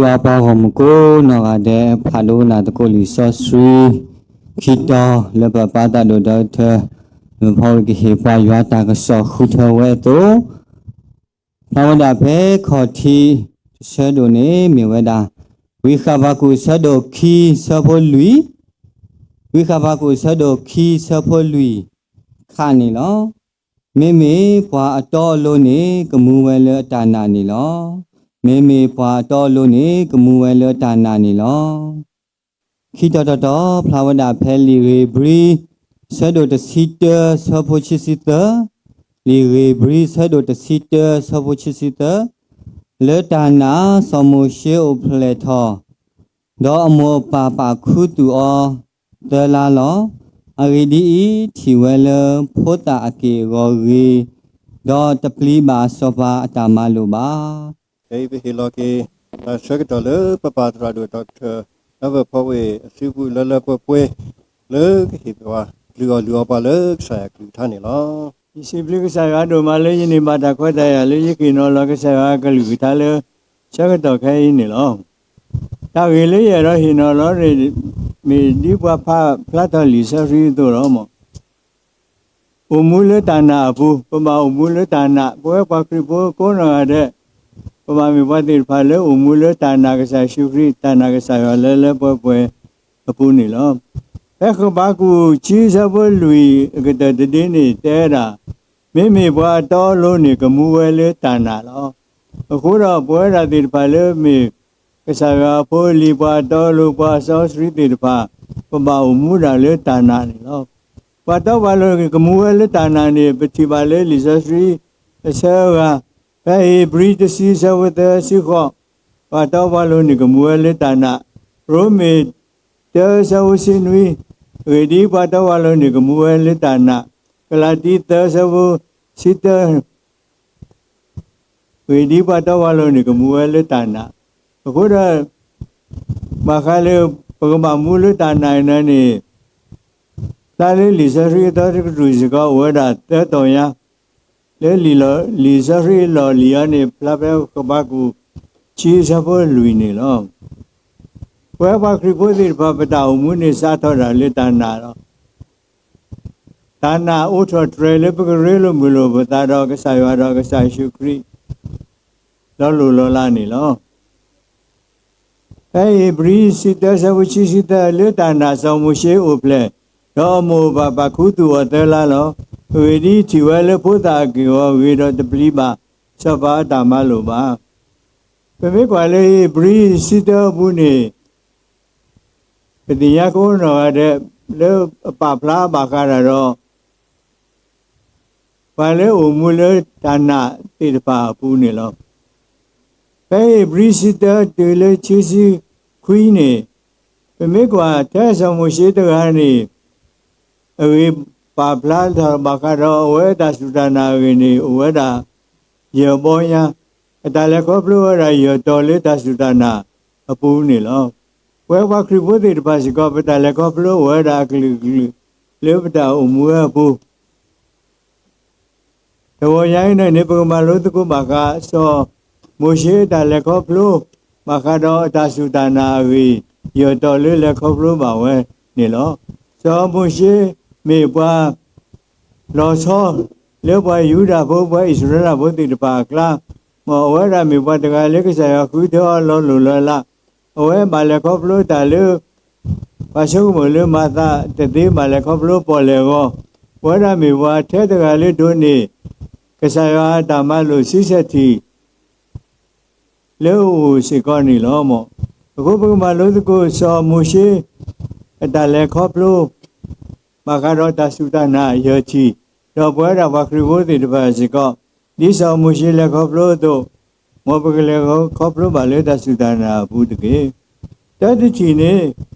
ပှၤပှၤဂီၢ်မုၢ်ကိးနီၢ်ဂၤဒဲး ဖးဒိကနၣ်သကိးလံာ်စီဆှံ ခံတီၤလၢပပၢ်သးဒိၣ်ဒီးထၢ မ့ၢ်ဖီဝံၤကဟ့ၣ်ပှၤယွၤတၢ်ကစီၣ်ဃုထၢဝဲအသိး, ဖျါဝဲဒၣ်ဖဲခီၣ်ထံးတဆၢဒိၣ်န့ၣ်မ့ၢ်ဝဲဒၣ် ဝံဃဘးကူာ်အဆၢဒိၣ်ခံဆၢဖိလွံၢ်, ဝံဃဘးကူာ်အဆၢဒိၣ်ခံဆၢဖိလွံၢ် ခါန့ၣ်လီၤ. မ့မ့ၢ်ပှၤအတီအလိၤန့ၣ် ကမူဝဲလၢအတၢ်နာ်န့ၣ်လီၤ. မ့မ့ၢ်ပှၤအတီအလိၤန့ၣ် ကမူဝဲလၢအတၢ်နာ်န့ၣ်လီၤ. ခံတီၤတီၤတီၤ ဖျါဝဲဒၣ်ဖဲလံာ်ဧ့ၤဘြံၤ ဆၢဒိၣ်တဆံတၢ ဆၢဖိခံဆံသၢ, လံာ်ဧ့ၤဘြံၤ ဆၢဒိၣ်တဆံတၢ ဆၢဖိခံဆံသၢ, လၢတၢ်နာ်စီၤမိၤၡ့အိၣ်ဖျဲၣ်ထီၣ် ဒီးအမိၢ်အပၢ်ပာ်ခူသူၣ်အီၤသၢလါလီၤ. အဂ့ၢ်ဒ်အံၤ, ထံၣ်ဝဲလၢဖိသၣ်အက့ၢ်အဂီၤဂ့ၤ, ဒီးတပျံၤဘၣ်စီၤပၤအတၢ်မၤလိာ်ဘၣ်. ခဲအံၤပဟ့ၣ်လီၤက့ၤ တၢ်ဆၢကတီၢ်လၢပပၢ်သရၣ်ဒိၣ် Doctor Albert Pawel အစုပူၤလၢလၢပှဲၤပှဲၤ လၢကဟ့ၣ်ပှၤကလုၢ်အီၣ်လုၢ်အီပှၤလၢကစၢ်ယွၤကလုၢ်ကထါန့ၣ်လီၤ. ယစံးဘျုးကစၢ်ယွၤဒိၣ်မးလၢယန့ၢ်ဘၣ်တၢ်ခွဲးတၢ်ယာ်လၢယကဟ့ၣ်နီၤလီၤကစၢ်ယွၤကလုၢ်ကထါလၢဆၢကတီၢ်ခဲအံၤန့ၣ်လီၤ. တၢ်ဂ့ၢ်လၢယအဲၣ်ဒိးဟ့ၣ်နီၤလီၤန့ၣ် မ့ၢ်ဒ်ပှၤဖးဖျါထီၣ်လံာ်စီဆှံအသိးလီၤ. အိၣ်မူလၢတၢ်နာ်အပူၤ, ပဘၣ်အိၣ်မူလၢတၢ်နာ်, ပဝဲပှၤခရံာ်ဖိကိးနီၢ်ဂၤဒဲး ပဘၣ်မ့ၢ်ပှၤသ့ၣ်တဖၣ်လၢအိၣ်မူလၢတၢ်နာ်ကစၢ်ယ့ၣ်ၡူးခရံာ်, တၢ်နာ်ကစၢ်ယွၤလၢလၢပှဲၤပှဲၤအပူၤန့ၣ်လီၤ. ဖဲဃဘးကူာ်ခံဆၢဖိလွံၢ်အကတၢၢ်တဒ့န့ၣ် တဲဝဲဒၣ်, မ့မ့ၢ်ပှၤအတီအလိၤန့ၣ် ကမူဝဲလၢတၢ်နာ်လီၤ. အဃိဒီးပဝဲဒၣ်သ့ၣ်တဖၣ်လၢမ့ၢ်ကစၢ်ယွၤအဖိအလံၤ, ပှၤအတီအလိၤ, ပှၤစီဆှံသ့ၣ်တဖၣ်, ပဘၣ်အိၣ်မူဒၣ်လၢတၢ်နာ်န့ၣ်လီၤ. ပှၤတီပှၤလိၤန့ၣ် ကမူဝဲလၢတၢ်နာ်န့ၣ် ပထံၣ်ဘၣ်လၢလံာ်စီဆှံအဆၢအဂၤ, ဖဲဧ့ၤဘြံၤတဆံဆၢဖိသၢဆံဃိး, ပှၤတီပှၤလိၤန့ၣ် ကမူဝဲလၢတၢ်နာ်, ရိမ့ၤတၢဆၢဖိဆံနွံ, အဂ့ၢ်ဒ်အံၤ, ပှၤတီပှၤလိၤန့ၣ် ကမူဝဲလၢတၢ်နာ်, ကလၤတံသၢဆၢဖိဆံတၢ အဂ့ၢ်ဒ်အံၤ, ပှၤတီပှၤလိၤန့ၣ် ကမူဝဲလၢတၢ်နာ်. အဃိဒီး ဘၣ်ဃးလၢပကဘၣ်မူလၢတၢ်နာ်အံၤန့ၣ်, ဖျါလၢလံာ်စီဆှံအသီတကတြူၢ်စ့ၢ်ကီး အိၣ်ဝဲဒၣ်သၢတီၤညါ, လၢလံာ်စီဆှံအလီၢ်လံၤအံၤန့ၣ် ဖျါဖဲဃဘးကူာ်ခံဆၢဖိလွံၢ်န့ၣ်လီၤ. ပဝဲပှၤခရံာ်ဖိသ့ၣ်တဖၣ် ပတၢ်အိၣ်မူန့ၣ် စးထီၣ်ဒၣ်လၢတၢ်နာ်လီၤ. တၢ်နာ်အိးထီၣ်တြဲၤလၢပကရ့လိာ်မုာ်လိာ်ပသးဒီးကစၢ်ယွၤဒီးကစၢ်ယ့ၣ်ၡူးခရံာ် လီၤလိၢ်လီၤလးန့ၣ်လီၤ. ဖဲဧ့ၤဘြံၤတဆံတၢဆၢဖိခံဆံသၢ, လၢတၢ်နာ်စီၤမိၤၡ့အိၣ်ဖျဲၣ်, ဒီးအမိၢ်အပၢ်ပာ်ခူသူၣ်အီၤသၢလါလီၤ. အဂ့ၢ်ဒ်အံၤ, ထံၣ်ဝဲလၢဖိသၣ်အက့ၢ်အဂီၤဂ့ၤ, ဒီးတပျံၤဘၣ်စီၤပၤအတၢ်မၤလိာ်ဘၣ်. ပမ့ၢ်ကွၢ်လၢဧ့ၤဘြံၤတဆံတၢအပူၤန့ၣ်, ပသ့ၣ်ညါကိးနီၢ်ဂၤဒဲး လၢအပာ်ဖျါဘၣ်ဃးဒၣ်ဒီး ပှၤလၢအိၣ်မူလၢတၢ်နာ်သ့ၣ်တဖၣ်အပူၤန့ၣ်လီၤ. ဖဲဧ့ၤဘြံၤတဆံတၢတုၤလၢခံဆံခွံန့ၣ်, ပမ့ၢ်ကွၢ်ထဲစီၤမိၤၡ့တဂၤန့ၣ် အဂ့ၢ်ပာ်ဖျါထီၣ်ဘၣ်ဃးဒီးအဝဲတၢ်စူၢ်တၢ်နာ်အဂ့ၢ်န့ၣ် အိၣ်ဝဲဒၣ်ယဲၢ်ဘီညါ, အတၢ်လဲၤခီဖျိဝဲဒၣ်ယဲၢ်တီၤလၢတၢ်စူၢ်တၢ်နာ်အပူၤန့ၣ်လီၤ. ပဝဲပှၤခရံာ်ဖိသ့ၣ်တဖၣ်စ့ၢ်ကီး ပတၢ်လဲၤခီဖျိအိၣ်ဝဲဒၣ်အကလုာ်ကလုာ် လၢပတၢ်အိၣ်မူဝဲအပူၤ တဂီၤညါအံၤန့ၣ် ပကမၤလိသကိးဘၣ်ဃး စီၤမိၤၡ့အတၢ်လဲၤခီဖျိ ဘၣ်ဃးဒီးအတၢ်စူၢ်တၢ်နာ်အဂ့ၢ် ယဲၢ်တီၤလၢလဲၤခီဖျိဘၣ်ဝဲန့ၣ်လီၤ. စီၤမိၤၡ့မ့ၢ်ပှၤလီၤဆီ လၢပှၤယူဒၤဖိ ပှၤအံၣ်စရ့လးဖိသ့ၣ်တဖၣ်အကျါ, မ်အဝဲဒၣ်မ့ၢ်ပှၤတဂၤလၢကစၢ်ယွၤဃုထၢအီၤလီၤလိၢ်လီၤလး, အဝဲဘၣ်လဲၤခီဖျိတၢ်လၢ ပှၤဆိကမိၣ်လၢမၤသးတသ့ ဘၣ်လဲၤခီဖျိပီၣ်လဲၣ်အဂီၢ်, အဝဲဒၣ်မ့ၢ်ပှၤထဲတဂၤလၢဒိးန့ၢ် ကစၢ်ယွၤအတၢ်မၤလိာ်ဆံဆဲၣ်ထံၣ် လၢအအိၣ်စ့ၢ်ကီးန့ၣ်လီၤ. အဃိပကမၤလိသကိး စီၤမိၤၡ့အတၢ်လဲၤခီဖျိ ဘၣ်ဃးဒီးတၢ်စူၢ်တၢ်နာ်ယဲၢ်ထံၣ်, ဒီးပဝဲဒၣ်ပှၤခရံာ်ဖိသ့ၣ်တဖၣ်စ့ၢ်ကီး ဒ်စီၤမိၤၡ့လဲၤခီဖျိအသိး, မ်ပကလဲၤခီဖျိဘၣ်လၢတၢ်စူၢ်တၢ်နာ်အပူၤတက့ၢ်. တၢတထံၣ်န့ၣ်,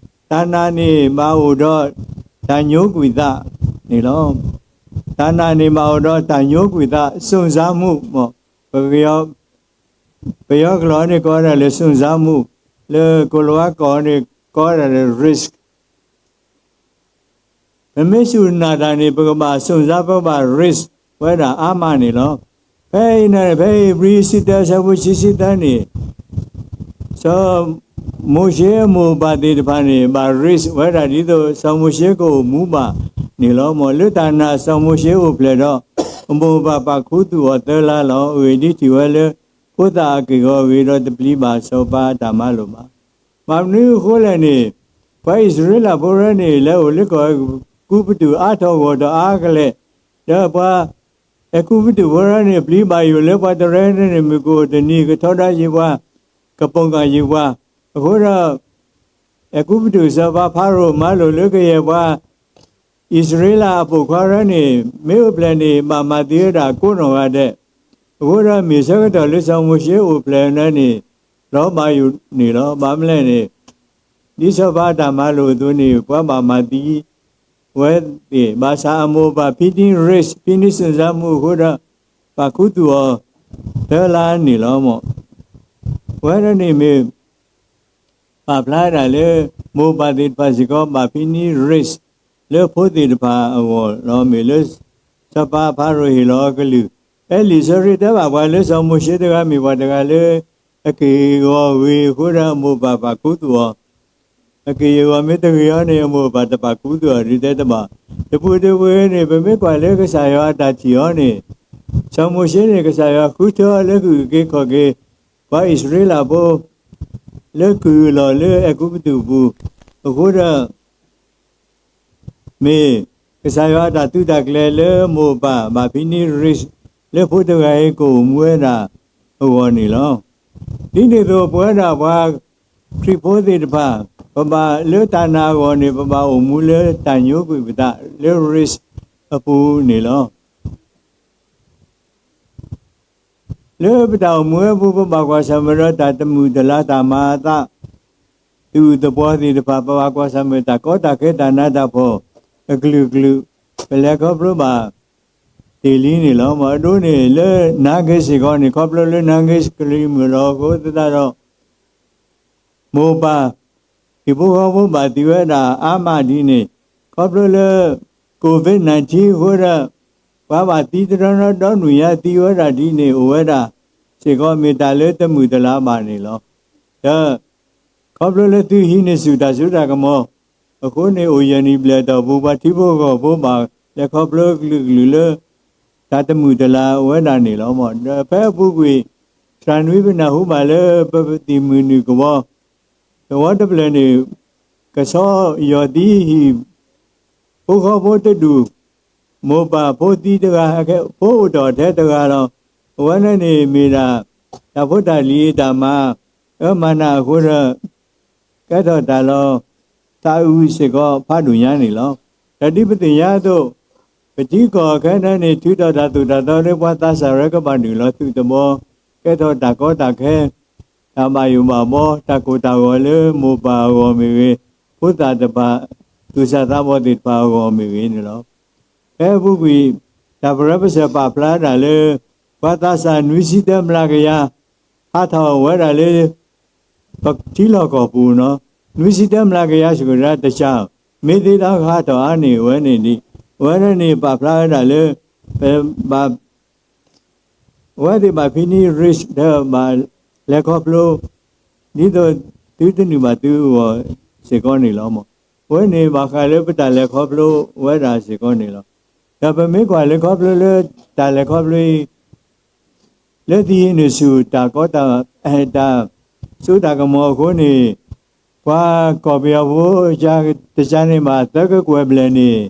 တၢ်နာ်န့ၣ်ဘၣ်အိၣ်ဒီးတၢ်ညိကွံာ်သးန့ၣ်လီၤ. တၢ်နာ်န့ၣ်ဘၣ်အိၣ်ဒီးတၢ်ညိကွံာ်သး, စွန့်စားမှု, ပက ပယီၤကျိာ်န့ၣ်ကိးဝဲဒၣ်လၢ စွန့်စားမှု, လၢကိၣ်လၤဝါကျိာ်န့ၣ်ကိးဝဲဒၣ်လၢ risk. ပမ့ၢ်စူၢ်နာ်တၢ်န့ၣ် ပကဘၣ်စွန့်စား, ပကဘၣ် risk ဝဲဒၣ်အါမးန့ၣ်လီၤ. ဖဲအံၤန့ၣ် ဖဲဧ့ၤဘြံၤတဆံတၢဆၢဖိခံဆံသၢန့ၣ်, စီၤမိၤၡ့အမိၢ်အပၢ်သ့ၣ်တဖၣ်န့ၣ် ဘၣ် raise ဝဲဒၣ်ဒ်သိး စီၤမိၤၡ့ကအိၣ်မူဘၣ်န့ၣ်လီၤ. မ်လၢတၢ်နာ်စီၤမိၤၡ့အိၣ်ဖျဲၣ်ဒီး အမိၢ်အပၢ်ပာ်ခူသူၣ်အီၤသၢလါလီၤ. အဂ့ၢ်ဒ်ထံၣ်ဝဲလၢ ဖိသၣ်အက့ၢ်အဂီၤအဂ့ၢ်ဒီး တပျံၤဘၣ်စီၤပၤအတၢ်မၤလိာ်ဘၣ်. ဘၣ်မနုၤအဃိလဲၣ်န့ၣ်, ပှၤအံၣ်စရ့လးဖိရၢန့ၣ် လဲၤအိၣ်လၢကီၢ်အဲၤကူပတူးအါထီၣ်ဂီၢ်ထီၣ်အါကလဲာ်, ဒီးပှၤ အဲၤကူပတူးဖိရၢန့ၣ် ပျံၤဘၣ်ယိၣ်လၢပှၤတရၢန့ၣ်န့ၣ် မုၢ်ကအိၣ်တနံၤ ကထီဒါယ့ၤပှၤ, ကပိာ်ကၢ်ယ့ၤပှၤ, အဃိဒီး အဲၤကူပတူးစီၤပၤဖၤရိၤမၤလိာ်လၢကယဲၢ်ပှၤ အံၣ်စရ့လးအပိာ်ခွါရၢန့ၣ် မ့ၢ်အိၣ်ဖျဲၣ်န့ၣ် ဘၣ်မၤသံဝဲဒၣ်ကိးနီၢ်ဂၤဒဲး, အဃိဒီးမ့ၢ်ဆၢကတီၢ်လၢစီၤမိၤၡ့အိၣ်ဖျဲၣ်န့ၣ်န့ၣ် လီၤဘၣ်ယိၣ်န့ၣ်လီၤ. ဘၣ်မနုၤလဲၣ်န့ၣ် ဒ်စီၤပၤအတၢ်မၤလိာ်အသိးန့ၣ် ပှၤဘၣ်မၤသံဝဲသ့ၣ်, ဘၣ်ဆၣ်အမိၢ်အပၢ်ဖံးန့ၢ် risk, ဖံးန့ၢ်စွန့်စားမှုအဃိဒီး ပာ်ခူသူၣ်အီၤသၢလါန့ၣ်လီၤ. ဝဲဒၣ်န့ၣ်မ့ၢ် ပာ်ဖျါဝဲဒၣ်လၢ မိၢ်ပၢ်သ့ၣ်တဖၣ်စ့ၢ်ကီး ဘၣ်ဖံးန့ၢ် risk လၢဖိသ့ၣ်တဖၣ်အဂီၢ်လီၤ. မ့ၢ်လၢစီၤပၤဖၤရိၤဟ့ၣ်လီၤအကလုၢ်, ဖဲလံာ်စီဆှံတဲဘၣ်ပှၤလၢစီၤမိၤၡ့တဂၤမ့ၢ်ပှၤတဂၤလၢ အက့ၢ်အဂီၤဂ့ၤအဃိဒီး အမိၢ်အပၢ်ပာ်ခူသူၣ်အီၤ, အက့ၢ်အဂီၤမ့ၢ်တဂ့ၤအီၤန့ၣ် အမိၢ်အပၢ်တပာ်ခူသူၣ်အီၤဒ်တဲတဘၣ်. တပူၤတပူၤန့ၣ် ပမ့ၢ်ကွၢ်လၢကစၢ်ယွၤအတၢ်ထံၣ်အီၤန့ၣ်, စီၤမိၤၡ့န့ၣ် ကစၢ်ယွၤဃုထၢအီၤလၢကုၢ်က့ၤခီၣ်က့ၤ ပှၤအံၣ်စရ့လးဖိ လၢကုၢ်အလီၢ်လၢအဲၤကူပတူးအပူၤ, အဃိဒီး မ့ၢ်ကစၢ်ယွၤအတၢ်သုးတၢ်ကျဲၤလၢမိၢ်ပၢ်ဘၣ်ဖံးန့ၢ် risk လၢဖိတဂၤအံၤကအိၣ်မူဝဲဒၣ်အဂီၢ်န့ၣ်လီၤ. ဒ်န့ၣ်အသိး ပဝဲဒၣ်ပှၤခရံာ်ဖိသ့ၣ်တဖၣ် ပဘၣ်လၢတၢ်နာ်အဂီၢ်န့ၣ် ပဘၣ်အိၣ်မူလၢတၢ်ညိကွံာ်ပသးလၢ risk အပူၤန့ၣ်လီၤ. လၢပတၢ်အိၣ်မူဝဲအပူၤ ပဘၣ်ကွၢ်ဆၢၣ်မဲာ်ဒီးတၢ်တမုာ်တလၤတၢ်မၤအသး သယုၢ်သပှီၤသ့ၣ်တဖၣ် ပဘၣ်ကွၢ်ဆၢၣ်မဲာ်တၢ်ကီတၢ်ခဲတၢ်နးတၢ်ဖှီၣ်အကလုာ်ကလုာ် ပလဲၤခီဖျိဘၣ်တ့ၢ်လံန့ၣ်လီၤ. အဒိန့ၣ် လၢနါဂ့ၤစ့ၢ်ကီးန့ၣ် ခီဖျိလၢနါဂ့ၤကလံၤမုၢ်လီၤအဃိသတးဒီး မိၢ်ပၢ် ဟံၣ်ဖိဃီဖိဘၣ်သံဝဲဒၣ်အါမးဒ်န့ၣ်, ခီဖျိလၢ COVID nineteen အဃိဒီး ပှၤဘၣ်သံတနီၤနီၤဒီနွံညါသံဝဲဒၣ်ဒ်န့ၣ် အိၣ်ဝဲဒၣ်စ့ၢ်ကီး မ့ၢ်တၢ်လၢတမုာ်တလၤဘၣ်န့ၣ်လီၤ. ဒီး ခီဖျိလၢသုဟံးန့ၢ်ဆူၣ်တၢ်စိတၢ်ကမီၤအဃိန့ၣ် အိၣ်ယဲၢ်နံၣ်ဘျဲၣ်အတီၢ်ပူၤ ပှၤထံဖိကီၢ်ဖိဘၣ်လဲၤခီဖျိကလုာ်ကလုာ်လၢ တၢ်တမုာ်တလၤအိၣ်ဝဲဒၣ်န့ၣ်လီၤ. ဒီးဖဲအပူၤကွံာ် သရၣ်နွံပနၢ်ဟူဘၣ်လၢ ပသံၣ်မုၢ်နုာ်ကဝီၤ သဝီတဖျၢၣ်န့ၣ် ကဆီယီၤသံဟံၣ် ဖိဃီဖိတဒူၣ် မိၢ်ပၢ်ဖိသံတဂၤ ဖိအိၣ်ထီၣ်ထဲတဂၤလီၤ. အဝဲန့ၣ်န့ၣ်မ့ၢ်ဒၣ် တၢ်ဖိတၢ်လံၤအတၢ်မၤ အၢမၤနးအဃိဒီး ကဲထီၣ်တၢ်လီၤသးအုးစ့ၢ်ကီးဖးဒိၣ်ညါန့ၣ်လီၤ. ဒီးဒ်ပသ့ၣ်ညါအသိး ပထံကီၢ်ခဲအံၤန့ၣ် ထုးထီၣ်တၢ်သိၣ်တၢ်သီလၢပှၤသးစၢ်ရဲကဘၣ်နုာ်လီၤသုးသဘီ ကဲထီၣ်တၢ်ကီတၢ်ခဲ တၢ်ဘၣ်ယိၣ်ဘၣ်ဘီ တၢ်ကိၢ်တၢ်ဂီၤလၢမိၢ်ပၢ်အဂီၢ်မ့ၢ်ဂ့ၤ, ဖိသၣ်တဖၣ် သူၣ်စၢ်သးဘီၣ်သ့ၣ်တဖၣ်အဂီၢ်မ့ၢ်ဂ့ၤန့ၣ်လီၤ. ဖဲအပူၤကွံာ် တၢ်ပရၢပစၢၢ်ပာ်ဖျါဒၣ်လၢ ပှၤသးစၢ်နွံဆံတၢမျးကယၤ ဟးထီၣ်ဝဲဒၣ်လၢ ပထံလီၢ်ကီၢ်ပူၤနီၤ, နွံဆံတၢမျးကယၤစှၤဒၣ်တစှၤ, မ့ၢ်သ့ဒီးဟးထီၣ်အါန့ၢ်ဝဲန့ၣ်ဒ် အဝဲန့ၣ်န့ၣ်ပာ်ဖျါဝဲဒၣ်လၢ ပဘၣ် အဝဲသ့ၣ်ဘၣ်ဖံးန့ၢ် risk ဒီးဘၣ်လဲၤခီဖျိ ဒ်သိးသုတနုာ်ဘၣ်သုအဂီၢ်စ့ၢ်ကီးန့ၣ်လီၤ. အဝဲန့ၣ်ဘၣ်ဃးလၢပတၢ်လဲၤခီဖျိဝဲဒၣ်စ့ၢ်ကီးန့ၣ်လီၤ. ဒီးပမ့ၢ်ကွၢ်လၢခီဖျိလၢတၢ်လဲၤခီဖျိအံၤ လၢသုဟံးန့ၢ်ဆူၣ်တၢ်ကီတၢ် တၢ်စိတၢ်ကမီၤအဃိန့ၣ် ပှၤကီၢ်ပယီၤဖိတကါန့ၣ်ဘၣ်သၢကကွဲၢ်ဘျဲၣ်န့ၣ်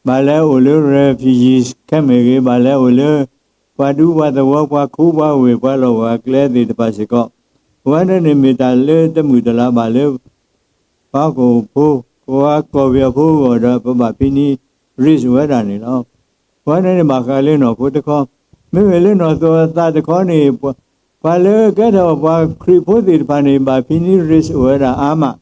ဘၣ်လဲၤအိၣ်လၢ refugee camp မ့ၢ်ဂ့ၤ, ဘၣ်လဲၤအိၣ်လၢ ပှၤဒူပှၤသဝီ ပှၤခူပှၤဝ့ၢ် ပှၤလီၢ်ပှၤကျဲသ့ၣ်တဖၣ်စ့ၢ်ကီး, အဝဲန့ၣ်န့ၣ်မ့ၢ်တၢ်လၢတမုာ်တလၤဘၣ်လၢ ပှၤကီၢ်ဖိ ပှၤကီၢ်ပယီၤဖိအဂီၢ်ဒီး ပဘၣ်ဖံးန့ၢ် risk ဝဲဒၣ်န့ၣ်လီၤ. အဝဲန့ၣ်န့ၣ်ဘၣ်ဃးလၢနီၢ်ခိတခီ, မ့မ့ၢ်လၢနီၢ်သးတခီန့ၣ် ပှၤလၢကဲထီၣ်ပှၤခရံာ်ဖိသ့ၣ်တဖၣ်န့ၣ် ဘၣ်ဖံးန့ၢ် risk အိၣ်ဝဲဒၣ်အါမး,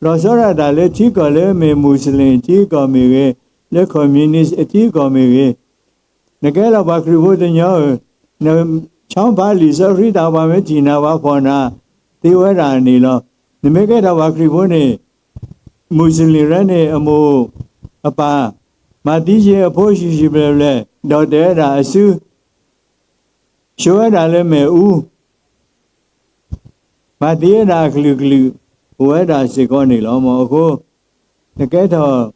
လီၤဆီဒၣ်တၢ်လၢထံကီၢ်လၢမ့ၢ် Muslim ထံကီၢ်မ့ၢ်ဂ့ၤ, လၢ communist အထံကီၢ်မ့ၢ်ဂ့ၤ, နကဲထီၣ်ပှၤခရံာ်ဖိတညီဧၢ, နဆီဖးလံာ်စီဆှံတၢ် ပှၤမ့ၢ်ထံၣ်နၤ ပှၤဖီၣ်နၤသ့ဝဲဒၣ်န့ၣ်လီၤ. နမ့ၢ်ကဲထီၣ်ပှၤခရံာ်ဖိန့ၣ် Muslim ရၢန့ၣ် အမိၢ်အပၢ် မၤသံယ့ၤအဖိ ဆံးဆံးဘျဲၣ်ဘျဲၣ် ဒီးတဲဝဲဒၣ်အစု ဆိဝဲဒၣ်လၢမဲာ်အူ မၤသံဝဲဒၣ်အကလုာ်ကလုာ် အိၣ်ဝဲဒၣ်စ့ၢ်ကီးန့ၣ်လီၤ. မ်အဃိ နကဲထီၣ်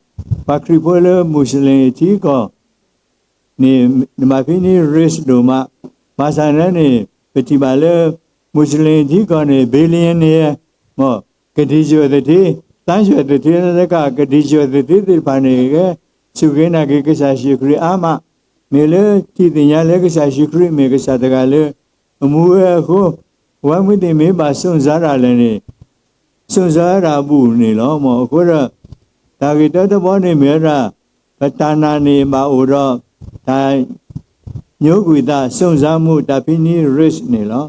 ပှၤခရံာ်ဖိလၢ Muslim ထံကီၢ်န့ၣ် နဘၣ်ဖံးန့ၢ် risk ဒိၣ်မး, ဘၣ်ဆၣ်န့ၣ်န့ၣ် ပထံၣ်ဘၣ်လၢ Muslim ထံကီၢ်န့ၣ် billionaire မ် ကဒံးယိာ်သထ့, သန်းရွက်သထ့ တကး ကဒံးယိာ်သထ့သ့ၣ်တဖၣ်န့ၣ် ကဲ စူၢ်က့ၤနာ်က့ၤကစၢ်ယ့ၣ်ၡူးခရံာ်အါမး, မ့ၢ်လၢထံၣ်သ့ၣ်ညါလၢကစၢ်ယ့ၣ်ၡူးခရံာ်မ့ၢ်ကစၢ်တဂၤလၢ အမူဝဲအဃိ, ပဝဲမုၢ်သ့ၣ်မ့ၢ်ဘၣ် စွန့်စား ဒၣ်လဲာ်န့ၣ် စွန့်စား ဝဲဒၣ်အဘူၣ်န့ၣ်လီၤ. မ်အဃိဒီး တၢ်ဂ့ၢ်တၢတဘီန့ၣ်မ့ၢ်ဝဲဒၣ် ပတၢ်နာ်န့ၣ်ဘၣ်အိၣ်ဒီး တၢ်ညိကွံာ်သး စွန့်စားမှု တၢ်ဖံးန့ၢ် risk န့ၣ်လီၤ.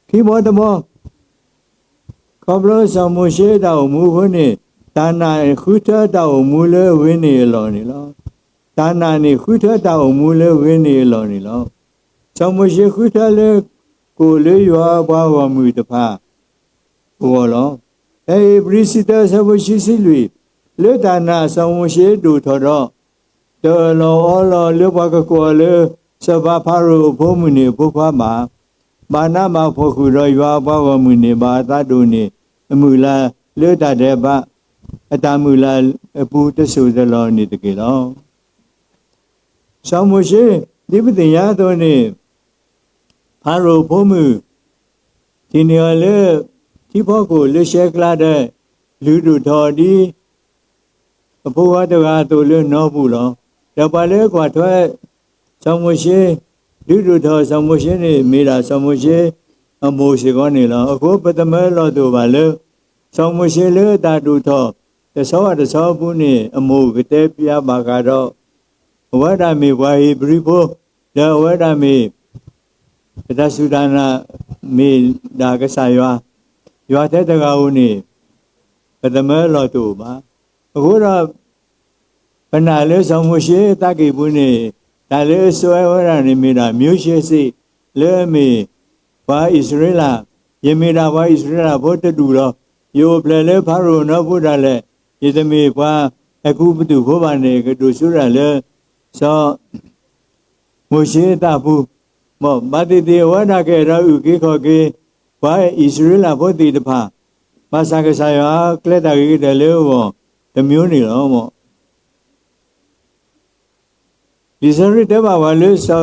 ခံဘီတဘီ ခီဖျိစီၤမိၤၡ့တၢ်အိၣ်မူအဃိန့ၣ် တၢ်နာ်ဃုထၢတၢ်အိၣ်မူလၢအဂ့ၤန့ၢ်အလီၢ်န့ၣ်လီၤ. တၢ်နာ်န့ၣ်ဃုထၢတၢ်အိၣ်မူလၢအဂ့ၤန့ၢ်အလီၢ်န့ၣ်လီၤ. စီၤမိၤၡ့ဃုထၢလၢ ကအိၣ်လၢယွၤအပှၤဂီၢ်မုၢ်တဖၣ် အဂီၢ်လီၤ. ဖဲဧ့ၤဘြံၤ ဆံတၢ ဆၢဖိခံဆံလွံၢ်, လၢတၢ်နာ်စီၤမိၤၡ့ဒိၣ်ထီၣ်ဒီး တၢ်အၢၣ်လီၤအီလီၤလၢပှၤကကိးအီၤလၢ စီၤပၤဖၤရိၤအဖိမုၣ်န့ၣ်အဖိခွါဘၣ်, ဘၣ်နးဘၣ်ဖှီၣ်ဃုာ်ဒီးယွၤအပှၤဂီၢ်မုၢ်န့ၣ် ဘၣ်အသးဒိၣ်န့ၢ်အမုၢ်လၢ်လၢတၢ်ဒဲးဘး အတၢ်မုၢ်လၢ်အပူၤတစိၢ်တလီၢ်န့ၣ်တက့ၢ်လီၤ. စီၤမိၤၡ့ ဒ်ပသ့ၣ်ညါအသိးန့ၣ် ဖၤရိၤအဖိမုၣ် ထံၣ်န့ၢ်အီၤလၢ ထံဖီခိၣ်လၢရှဲကျါဒီး လုၢ်ဒိၣ်ထီၣ်အီၤဒ် အဖိခွါတဂၤအသိးလၢနီပူၤလီၤ. ဒီးပှၤလၢကွၢ်ထွဲ စီၤမိၤၡ့ လုၢ်ဒိၣ်ထီၣ်စီၤမိၤၡ့န့ၣ် မ့ၢ်ဒၣ်စီၤမိၤၡ့အမိၢ်စ့ၢ်ကီးန့ၣ်လီၤ. အဃိပသမၢလီၤတိာ်ဘၣ်လၢ စီၤမိၤၡ့လၢအတၢ်ဒိၣ်ထီၣ် တဆီဘၣ်တဆီအပူၤန့ၣ် အမိၢ်ကတဲပျးဘၣ်ဃးဒီး အဝဲဒၣ်မ့ၢ်ပှၤဧ့ၤဘြံၤဖိ, ဒီးအဝဲဒၣ်မ့ၢ် အတၢ်စူၢ်တၢ်နာ် မ့ၢ်ဒၣ်ကစၢ်ယွၤ, ယွၤထဲတဂၤဧိၤန့ၣ် ပသမၢလီၤတိာ်ဘၣ်. အဃိဒီး ပနာ်လၢစီၤမိၤၡ့အသးကံၢ်ပူၤန့ၣ် တၢ်လၢအစွဲဝဲဒၣ်န့ၣ်မ့ၢ်ဒၣ် မျိုးစေ့ လၢအမ့ၢ်ပှၤအံၣ်စရ့လး, ယမ့ၢ်ဒၣ်ပှၤအံၣ်စရ့လးဖိတဒူၣ်လီၤ. ယအိၣ်ဖျဲၣ်လၢဖၤရိၤနီပူၤဒၣ်လဲာ်, ယတမ့ၢ်ပှၤအဲၤကူပတူးဖိဘၣ်န့ၣ် ကဒိၣ်စိဒၣ်လၢ စီၤ မိၤၡ့အသးပူၤ, မ်ဘၣ်သ့ၣ်သ့ၣ်အဝဲဒၣ်ကအဲၣ်ဒိးအုၣ်က့ၤခီၣ်က့ၤ ပှၤအံၣ်စရ့လးဖိသ့ၣ်တဖၣ်, ဘၣ်ဆၣ်ကစၢ်ယွၤကျဲတၢ်ဂ့ၤကတၢၢ်လၢအဂီၢ်တမျိုးန့ၣ်လီၤ. မ် လံာ်စီဆှံတဲဘၣ်ပှၤလၢစီၤ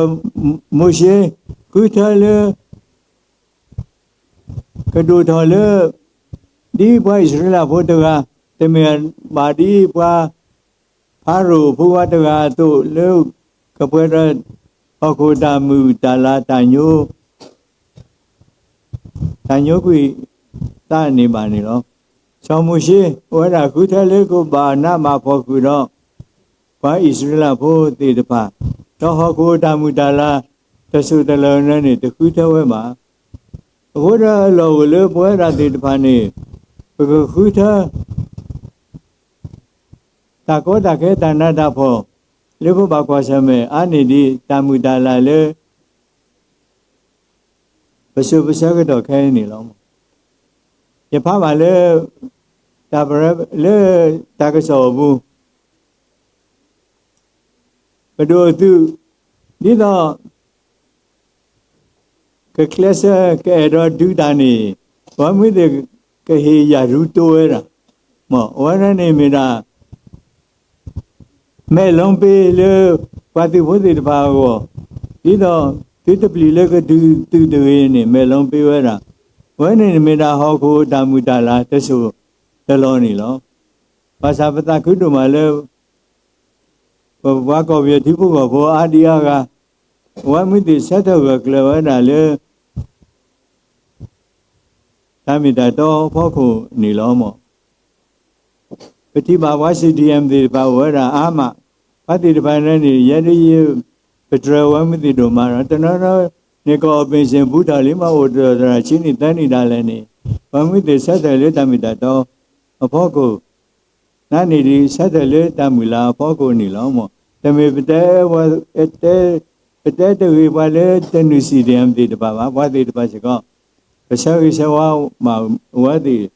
မိၤၡ့ ဃုထၢလၢ ကဒိၣ်ထီၣ်လၢ ဒ်ပှၤအံၣ်စရ့လးဖိတဂၤ, တမ့ၢ်ဘၣ်ဒ်ပှၤဖၤရိၤအဖိခွါတဂၤအသိးလၢ ကပှဲၤဒီးဟီၣ်ခိၣ်တၢ်မုာ်တၢ်လၤ တၢ်ညိကွံာ်သးန့ၣ်ဘၣ်န့ၣ်လီၤ. စီၤမိၤၡ့ အဝဲဒၣ်ဃုထၢလၢကဘၣ်နးဘၣ်ဖှီၣ်ဃုာ်ဒီး ပှၤအံၣ်စရ့လးဖိသ့ၣ်တဖၣ်, ဒီးဟီၣ်ခိၣ်တၢ်မုာ်တၢ်လၤ တစိၢ်တလီၢ်န့ၣ် တဃုထၢဝဲဘၣ်. အဃိဒီးအလီၢ်အိၣ်လၢပဝဲဒၣ်သ့ၣ်တဖၣ်န့ၣ် ပကဃုထၢ တၢ်ကီတၢ်ခဲတၢ်နးတၢ်ဖှီၣ် လၢပဘၣ်ကွၢ်ဆၢၣ်မဲာ်အါန့ၢ်ဒံး တၢ်မုာ်တၢ်လၤလၢ ပစိၤပဆၢကတီၢ်ခဲအံၤန့ၣ်လီၤ. ယဖးဘၣ်လၢ တၢ်ပရၢ လၢတၢ်ကစီၣ်အပူၤ ပဒိၣ်အသုး ဒ်သိး ကကျဲးစၢးကအဲၣ်ဒိးဒုးတၢ်န့ၣ် ပှၤမုၢ်သ့ၣ်ကဟ့ၣ်ယၣ်ဒူတိဝဲဒၣ်, မ်အဝဲဒၣ်န့ၣ်မ့ၢ်ဒၣ် မဲာ်လီၤပ့ၤလၢ ပှၤသုးဖိသ့ၣ်တဖၣ်အဂီၢ်, ဒ်သိးသုတပျံၤလၢကဒုးသုးတဂ့ၤန့ၣ် မဲာ်လီၤပ့ၤဝဲဒၣ်, အဝဲန့ၣ်မ့ၢ်ဒၣ်ဟီၣ်ခိၣ်တၢ်မုာ်တၢ်လၤတစိၢ်တလီၢ်န့ၣ်လီၤ. ဘၣ်ဆၣ်ပသးခုဒိၣ်မးလၢ ပပှၤကီၢ်ပယီၤထံဖိကီၢ်ဖိအါဒံအါဂၤ ပှၤမုၢ်သ့ၣ်ဆၢထၢၣ်ဂၢၢ်ကျၢၤဝဲဒၣ်လၢ တၢ်မ့ၢ်တၢ်တီအဖီခိၣ်န့ၣ်လီၤ. မ် ပထံၣ်ဘၣ်ပှၤ စီၣ်ဒံၣ်ယၣ် သ့ၣ်တဖၣ်အိၣ်ဝဲဒၣ်အါမး, ပှၤသ့ၣ်တဖၣ်န့ၣ် ယဲဒၣ်ယ ပတြၢၤဝဲမုၢ်သ့ၣ်ဒိၣ်မးဒီး တနီၤနီၤန့ၣ် ကီၢ်အပ့ၣ်စ့ၣ်ပူၤထီၣ်လံ မ့ၢ်အိၣ်တြၢၤသရၣ်ဆံးနံၣ်သၢနံၣ်ဒၣ်လဲာ်န့ၣ် ပှၤမုၢ်သ့ၣ်ဆၢထၢၣ်လၢတၢ်မ့ၢ်တၢ်တီအဖီခိၣ် နၤန့ၣ်ဒ်ဆၢထၢၣ်လၢတၢ်မုာ်လၤအဖီခိၣ်န့ၣ်လီၤ. မ် တမ့ၢ်ပတဲ ပတဲတဂ့ၤပှၤလၢတနုၤ စီၣ်ဒံၣ်ယၣ် သ့ၣ်တဖၣ်ဘၣ်, ပှၤသ့ၣ်တဖၣ်စ့ၢ်ကီး ပဆၢဂ့ၤဆၢဝါဘၣ်အဝဲသ့ၣ်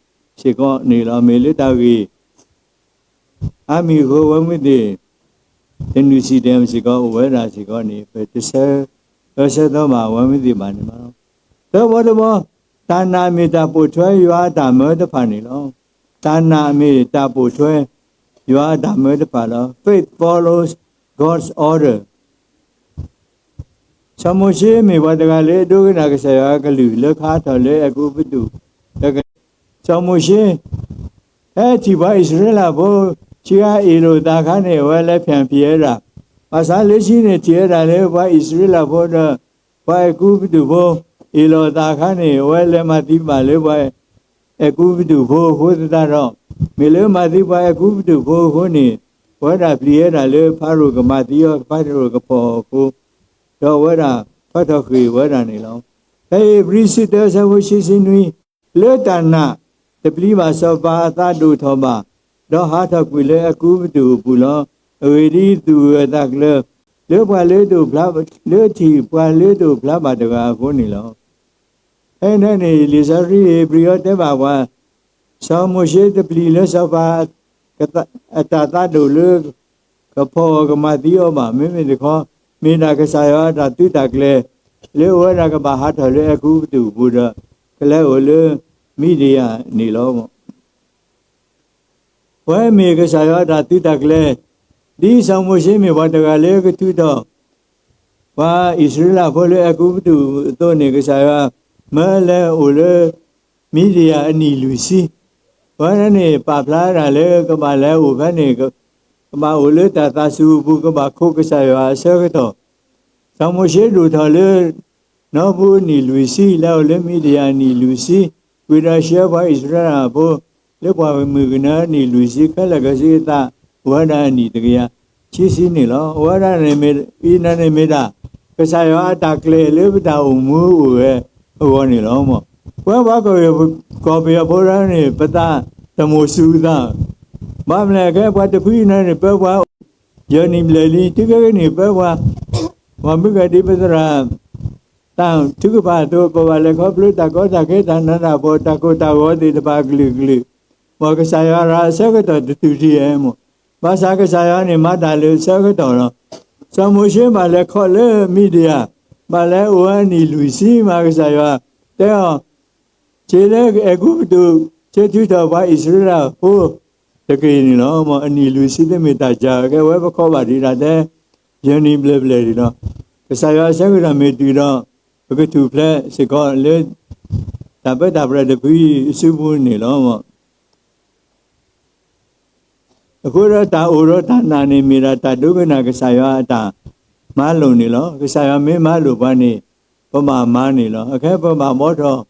စ့ၢ်ကီးန့ၣ်လီၤ. မ့ၢ်လၢတၢ်ဂ့ၢ် အါမံၤအဃိ အဝဲမုၢ်သ့ၣ် တနုၤ စီၣ်ဒံၣ်ယၣ် စ့ၢ်ကီးအိၣ်ဝဲဒၣ်စ့ၢ်ကီးန့ၣ် ပတဆၢအၢဆၢသီဘၣ်အဝဲမုၢ်သ့ၣ်ဘၣ်န့ၣ်လီၤ. သၢဘီတဘီ တၢ်နာ်မ့ၢ်တၢ်ပိာ်ထွဲယွၤအတၢ်မၢတဖၣ်န့ၣ်လီၤ. တၢ်နာ်မ့ၢ်တၢ်ပိာ်ထွဲယွၤအတၢ်မၢတဖၣ်လီၤ. Faith follows God's order. စီၤမိၤၡ့မ့ၢ်ပှၤတဂၤလၢအဒိကနၣ်ကစၢ်ယွၤအကလုၢ်လၢကဟးထီၣ်လၢအဲၤကူပတူး, စီၤမိၤၡ့ ဖဲထံၣ်ပှၤအံၣ်စရ့လးဖိ ဆံးအါအ့ၣ်လိာ်သးအခါန့ၣ် အဝဲလဲၤဖျဲၣ်ဖံးဝဲဒၣ်, ဘၣ်ဆၣ်လၢခံန့ၣ်ထံၣ်ဝဲဒၣ်လၢပှၤအံၣ်စရ့လးဖိဒီး ပှၤအဲၤကူပတူးဖိ အ့ၣ်လိာ်သးအခါန့ၣ် အဝဲလဲၤမၤသံဘၣ်လၢပှၤ အဲၤကူပတူးဖိအဃိသတးဒီး, မ့ၢ်လၢမၤသံပှၤအဲၤကူပတူးဖိအဃိန့ၣ်, အဝဲဒၣ်ပျံၤဝဲဒၣ်လၢဖၤရိၤကမၤသံအီၤ, ဖၤရိၤကဖီၣ်အီၤအဃိ, ဒီးအဝဲဒၣ်ထီၣ်ထီၣ်ဃ့ၢ်ဝဲဒၣ်န့ၣ်လီၤ. ဖဲဧ့ၤဘြံၤဆံတၢဆၢဖိဆံဆံနွံ, လၢတၢ်နာ်တပျံၤဘၣ်စီၤပၤအသးဒိၣ်ထီၣ်ဘၣ်, ဒီးဟးထီၣ်ကွံာ်လၢအဲၤကူပတူးအပူၤလီၤ. အဂ့ၢ်ဒ်အံၤ, သူၣ်ဂၢၢ်သးကျၢၤ လၢပှၤလၢဒိၣ်ဖျါ, လၢထံၣ်ပှၤလၢဒိၣ်ဖျါဘၣ်တဂၤအဃိန့ၣ်လီၤ. ဖဲန့ၣ်န့ၣ် လံာ်စီဆှံဧ့ၤဘြံၤအီၤတဲဘၣ်ပှၤ, စီၤမိၤၡ့တပျံၤလၢစီၤပၤ အတၢ်သးဒိၣ်လၢ ကဖီၣ်အီၤကမၤသံအီၤဘၣ်. မ့မ့ၢ်တခီ, မ့ၢ်ဒၣ်ကစၢ်ယွၤအတၢ်သုးတၢ်ကျဲၤ လၢအဝဲဒၣ်ကဘၣ်ဟးထီၣ်လၢအဲၤကူပတူးအပူၤဒီး ကလဲၤအိၣ်လၢမံၤဒယၣ်န့ၣ်လီၤ. ပဝဲမ့ၢ်ကစၢ်ယွၤအတၢ်သုးတၢ်ကျဲၤ, ဒ်စီၤမိၤၡ့မ့ၢ်ပှၤတဂၤလၢကထုးထီၣ် ပှၤအံၣ်စရ့လးဖိလၢအဲၤကူပတူးအသိးန့ၣ်, ကစၢ်ယွၤမၢလဲၤအိၣ်လၢမံၤဒယၣ်အနံၣ်လွံၢ်ဆံ, ပဝဲန့ၣ်န့ၣ် ပာ်ဖျါဝဲဒၣ်လၢကဘၣ်လဲၤအိၣ်ဖဲန့ၣ်, ကဘၣ်အိၣ်လၢတၢ်သးစူၤအပူၤ, ကဘၣ်ခိးကစၢ်ယွၤအဆၢကတီၢ်, စီၤမိၤၡ့ဒိၣ်ထီၣ်လၢ နီပူၤအနံၣ်လွံၢ်ဆံ, လဲၤအိၣ်လၢမံၤဒယၣ်အနံၣ်လွံၢ်ဆံ, ဝံၤဒီးဆှၢပှၤအံၣ်စရ့လးဖိ လၢပှၢ်မုၢ်ကနၢအနံၣ်လွံၢ်ဆံခဲလၢာ်ခဲဆ့အသး, အိၣ်ဝဲဒၣ်အနံၣ်တကယၤခံဆံန့ၣ်လီၤ. အိၣ်ဝဲဒၣ်န့ၣ်မ့ၢ်, အံၤန့ၣ်မ့ၢ်ဒၣ် ကစၢ်ယွၤအတၢ်ကျဲၤလၢပတၢ်အိၣ်မူအိၣ်ဂဲၤအဂီၢ်န့ၣ်လီၤ. ပဝဲပှၤကီၢ်ပယီၤဖိဒၣ်န့ၣ် ပသးတမိၣ်စူၤသး, ဘၣ်မနုၤလဲၣ်, ခဲပှၤတဖုအံၤန့ၣ်န့ၣ် ပၢပှၤ ယဲၢ်နံၣ်ဘျဲၣ်လံ, တုၤခဲကနံၣ်အံၤပၢပှၤ ပှၤမုၢ်ကဒံပသရၣ် တၢ်ထုကဖၣ်အသိး ပဘၣ်လဲၤခီဖျိတၢ်ကီတၢ်ခဲ တၢ်နးတၢ်ဖှီၣ် တၢ်ကိၢ်တၢ်ဂီၤသ့ၣ်တဖၣ်အကလုာ်ကလုာ်, မ်ကစၢ်ယွၤရၤအဆၢကတီၢ်တတုၤထံၣ်ဧါမး, ဘၣ်ဆၣ်ကစၢ်ယွၤန့ၣ်မၤတၢ်လၢအဆၢကတီၢ်လီၤ. စီၤမိၤၡ့ဘၣ်လဲၤခီလၢမံၤဒယၣ်, ဘၣ်လဲၤအိၣ်ဝဲအနံၣ်လွံၢ်ဆံမး, ကစၢ်ယွၤတဲအီၤ ဆ့လၢအဲၤကူပတူး, ဆ့ထုးထီၣ်ပှၤအံၣ်စရ့လးဖိတက့ၢ်န့ၣ်လီၤ. မ်အနံၣ်လွံၢ်ဆံတမ့ၢ်တၢ်စှၤ, ကဲဝဲပခီဘၣ်ဒံးဒၣ်တဲ ယဲၢ်နံၣ်ဘျဲၣ်ဘျဲၣ်န့ၣ်လီၤ. ကစၢ်ယွၤအဆၢကတီၢ်မ့ၢ်တုၤဒီး ပကထူၣ်ဖျဲးစ့ၢ်ကီးလၢ တၢ်ပၢတၢ်ပြးတဖုအံၤအစုပူၤန့ၣ်လီၤ. အဃိဒီးတၢ်အိၣ်ဒီးတၢ်နာ်န့ၣ် မ့ၢ်ဒၣ်တၢ်ဒိကနၣ်ကစၢ်ယွၤအတၢ်မၤလိာ်န့ၣ်လီၤ. ကစၢ်ယွၤမ့ၢ်မၤလိာ်ပှၤန့ၣ် ပဘၣ်မၤန့ၣ်လီၤ. အခဲပဘၣ်ဘှီထီၣ်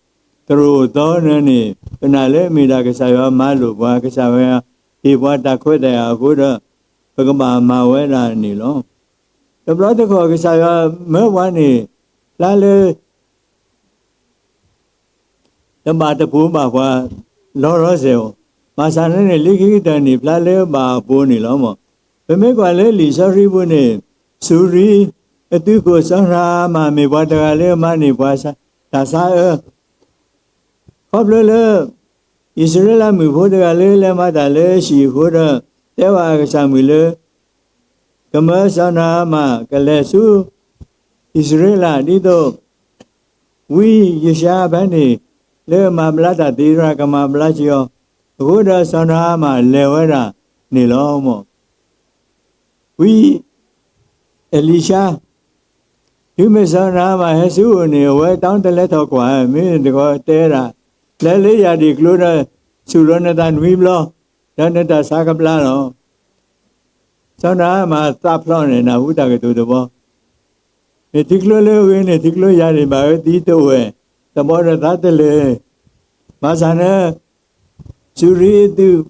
တရိၣ်သီန့ၣ်န့ၣ် ပနာ်လၢအမ့ၢ်ဒၣ်ကစၢ်ယွၤမၤလိာ်ပှၤ, ကစၢ်ယွၤဟ့ၣ်ပှၤတၢ်ခွဲးတၢ်ယာ်အဃိဒီး ပကဘၣ်မၤဝဲဒၣ်န့ၣ်လီၤ. တဘျီတခီၣ်ကစၢ်ယွၤမၢပှၤန့ၣ် ဖျါလၢ တဘၣ်တပိၤဘၣ်ပှၤ လီၤရီစဲးဧိၤ, ဘၣ်ဆၣ်န့ၣ်န့ၣ် လၢခံကတၢၢ်န့ၣ် ဖျါလၢဘၣ်အပိၤန့ၣ်လီၤ. ပမ့ၢ်ကွၢ်လၢလံာ်စီဆှံပူၤန့ၣ် စူၤရံအသုးခိၣ်စီၤနၤအမၣ် မ့ၢ်ပှၤတဂၤလၢအမၤန့ၢ်ပှၤတၢ်ဆါအၢ ခီဖျိလၢ အံၣ်စရ့လးမုၣ်ဖိတဂၤလၢလဲၤမၤတၢ်လၢဟံၣ်အဃိဒီး တဲဘၣ်အကစၢ်မုၣ်လၢ ကမၢစီၤနၤအမၣ်ကလဲၤဆူ အံၣ်စရ့လး ဒ်သိး ဝံယၡါဖဲန့ၣ် လၢအမၤဘျါတၢ်သ့ၣ်တဖၣ် ကမၤဘျါက့ၤအီၤ, အဃိဒီးစီၤနၤအမၣ်လဲၤဝဲဒၣ်န့ၣ်လီၤ. ဝံအလံၤၡါ တုၤမ့ၢ်စီၤနၤအမၣ်ဟဲဆူအအိၣ်န့ၣ် အဝဲတၢ်တလဲၤထီၣ်ကွၢ်, မ့ၢ်တခီတဲဒၣ်, လဲၤလၢယၣ်ဒံၣ်ကျိဒီး ဆူၣ်လီၤနတၢ်နွံဘျီ, ဒီးနတၢ်ဆါကဘျါလီၤ. စီၤနၤအမၣ်သးဖျိးန့ၣ် နၢ်ဟူတၢ်ကတိၤတဘီ, မ့ၢ်ထံကျိလၢအဂ့ၤန့ၣ် ထံကျိယၣ်ဒံၣ်ဘၣ်အၢသံတအိၣ်ဝဲ, တဘီဒီးသးတလဲၤ, ဘၣ်ဆၣ်န့ၣ် စူၤရံအသုး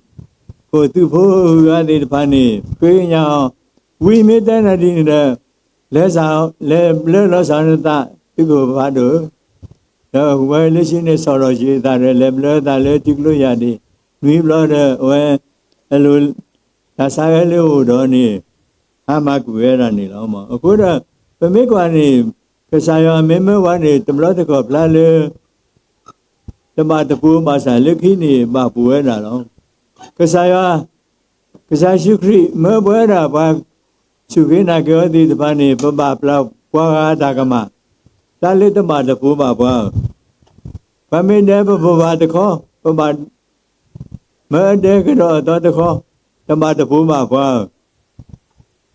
ခိၣ်သုးဖိအဂၤသ့ၣ်တဖၣ်န့ၣ် ဃ့ကညးအီၤ, ဝံမ့ၢ်တဲနၤဒ်န့ၣ်ဒီး လဲၤဘျၢလီၤစၢ်နသး သုးခိၣ်ဖးဒိၣ်, ဒီးဝဲလၢခံန့ၣ် ဆီၣ်လီၤက့ၤအသးဒီး လဲၤဘျၢသးလၢထံကျိယၣ်ဒံၣ် နွံဘျီဒီး အဝဲ အလိၤ တၢ်ဆါအၢလၢအအိၣ်ဒီးန့ၣ် ဟါမၢ်ကွံာ်ဝဲဒၣ်န့ၣ်လီၤ. အဃိဒီး ပမ့ၢ်ကွၢ်န့ၣ် ကစၢ်ယွၤမ့ၢ်မၢပှၤန့ၣ် တဘျီတခီၣ်ဖျါလၢ တဘၣ်တပိၤဘၣ်ဆၣ် လၢခံန့ၣ်ဘၣ်ပိၤဝဲဒၣ်လီၤ. ကစၢ်ယွၤ ကစၢ်ယ့ၣ်ၡူးခရံာ်မၢပှၤဝဲဒၣ် ပှၤစူၢ်က့ၤနာ်က့ၤအီၤသ့ၣ်တဖၣ်န့ၣ် ပဘၣ်ပျၢ်ပှၤဂၤအတၢ်ကမၣ် တၢ်လၢတဘၣ်တပိၤဘၣ်ပှၤဧၢ ပှၤမ့ၢ်ဒဲပဘိးဘၣ်တခီ, ပဘၣ်မၢအဒဲကဒီးအသီတခီ, တဘၣ်တပိၤဘၣ်ပှၤ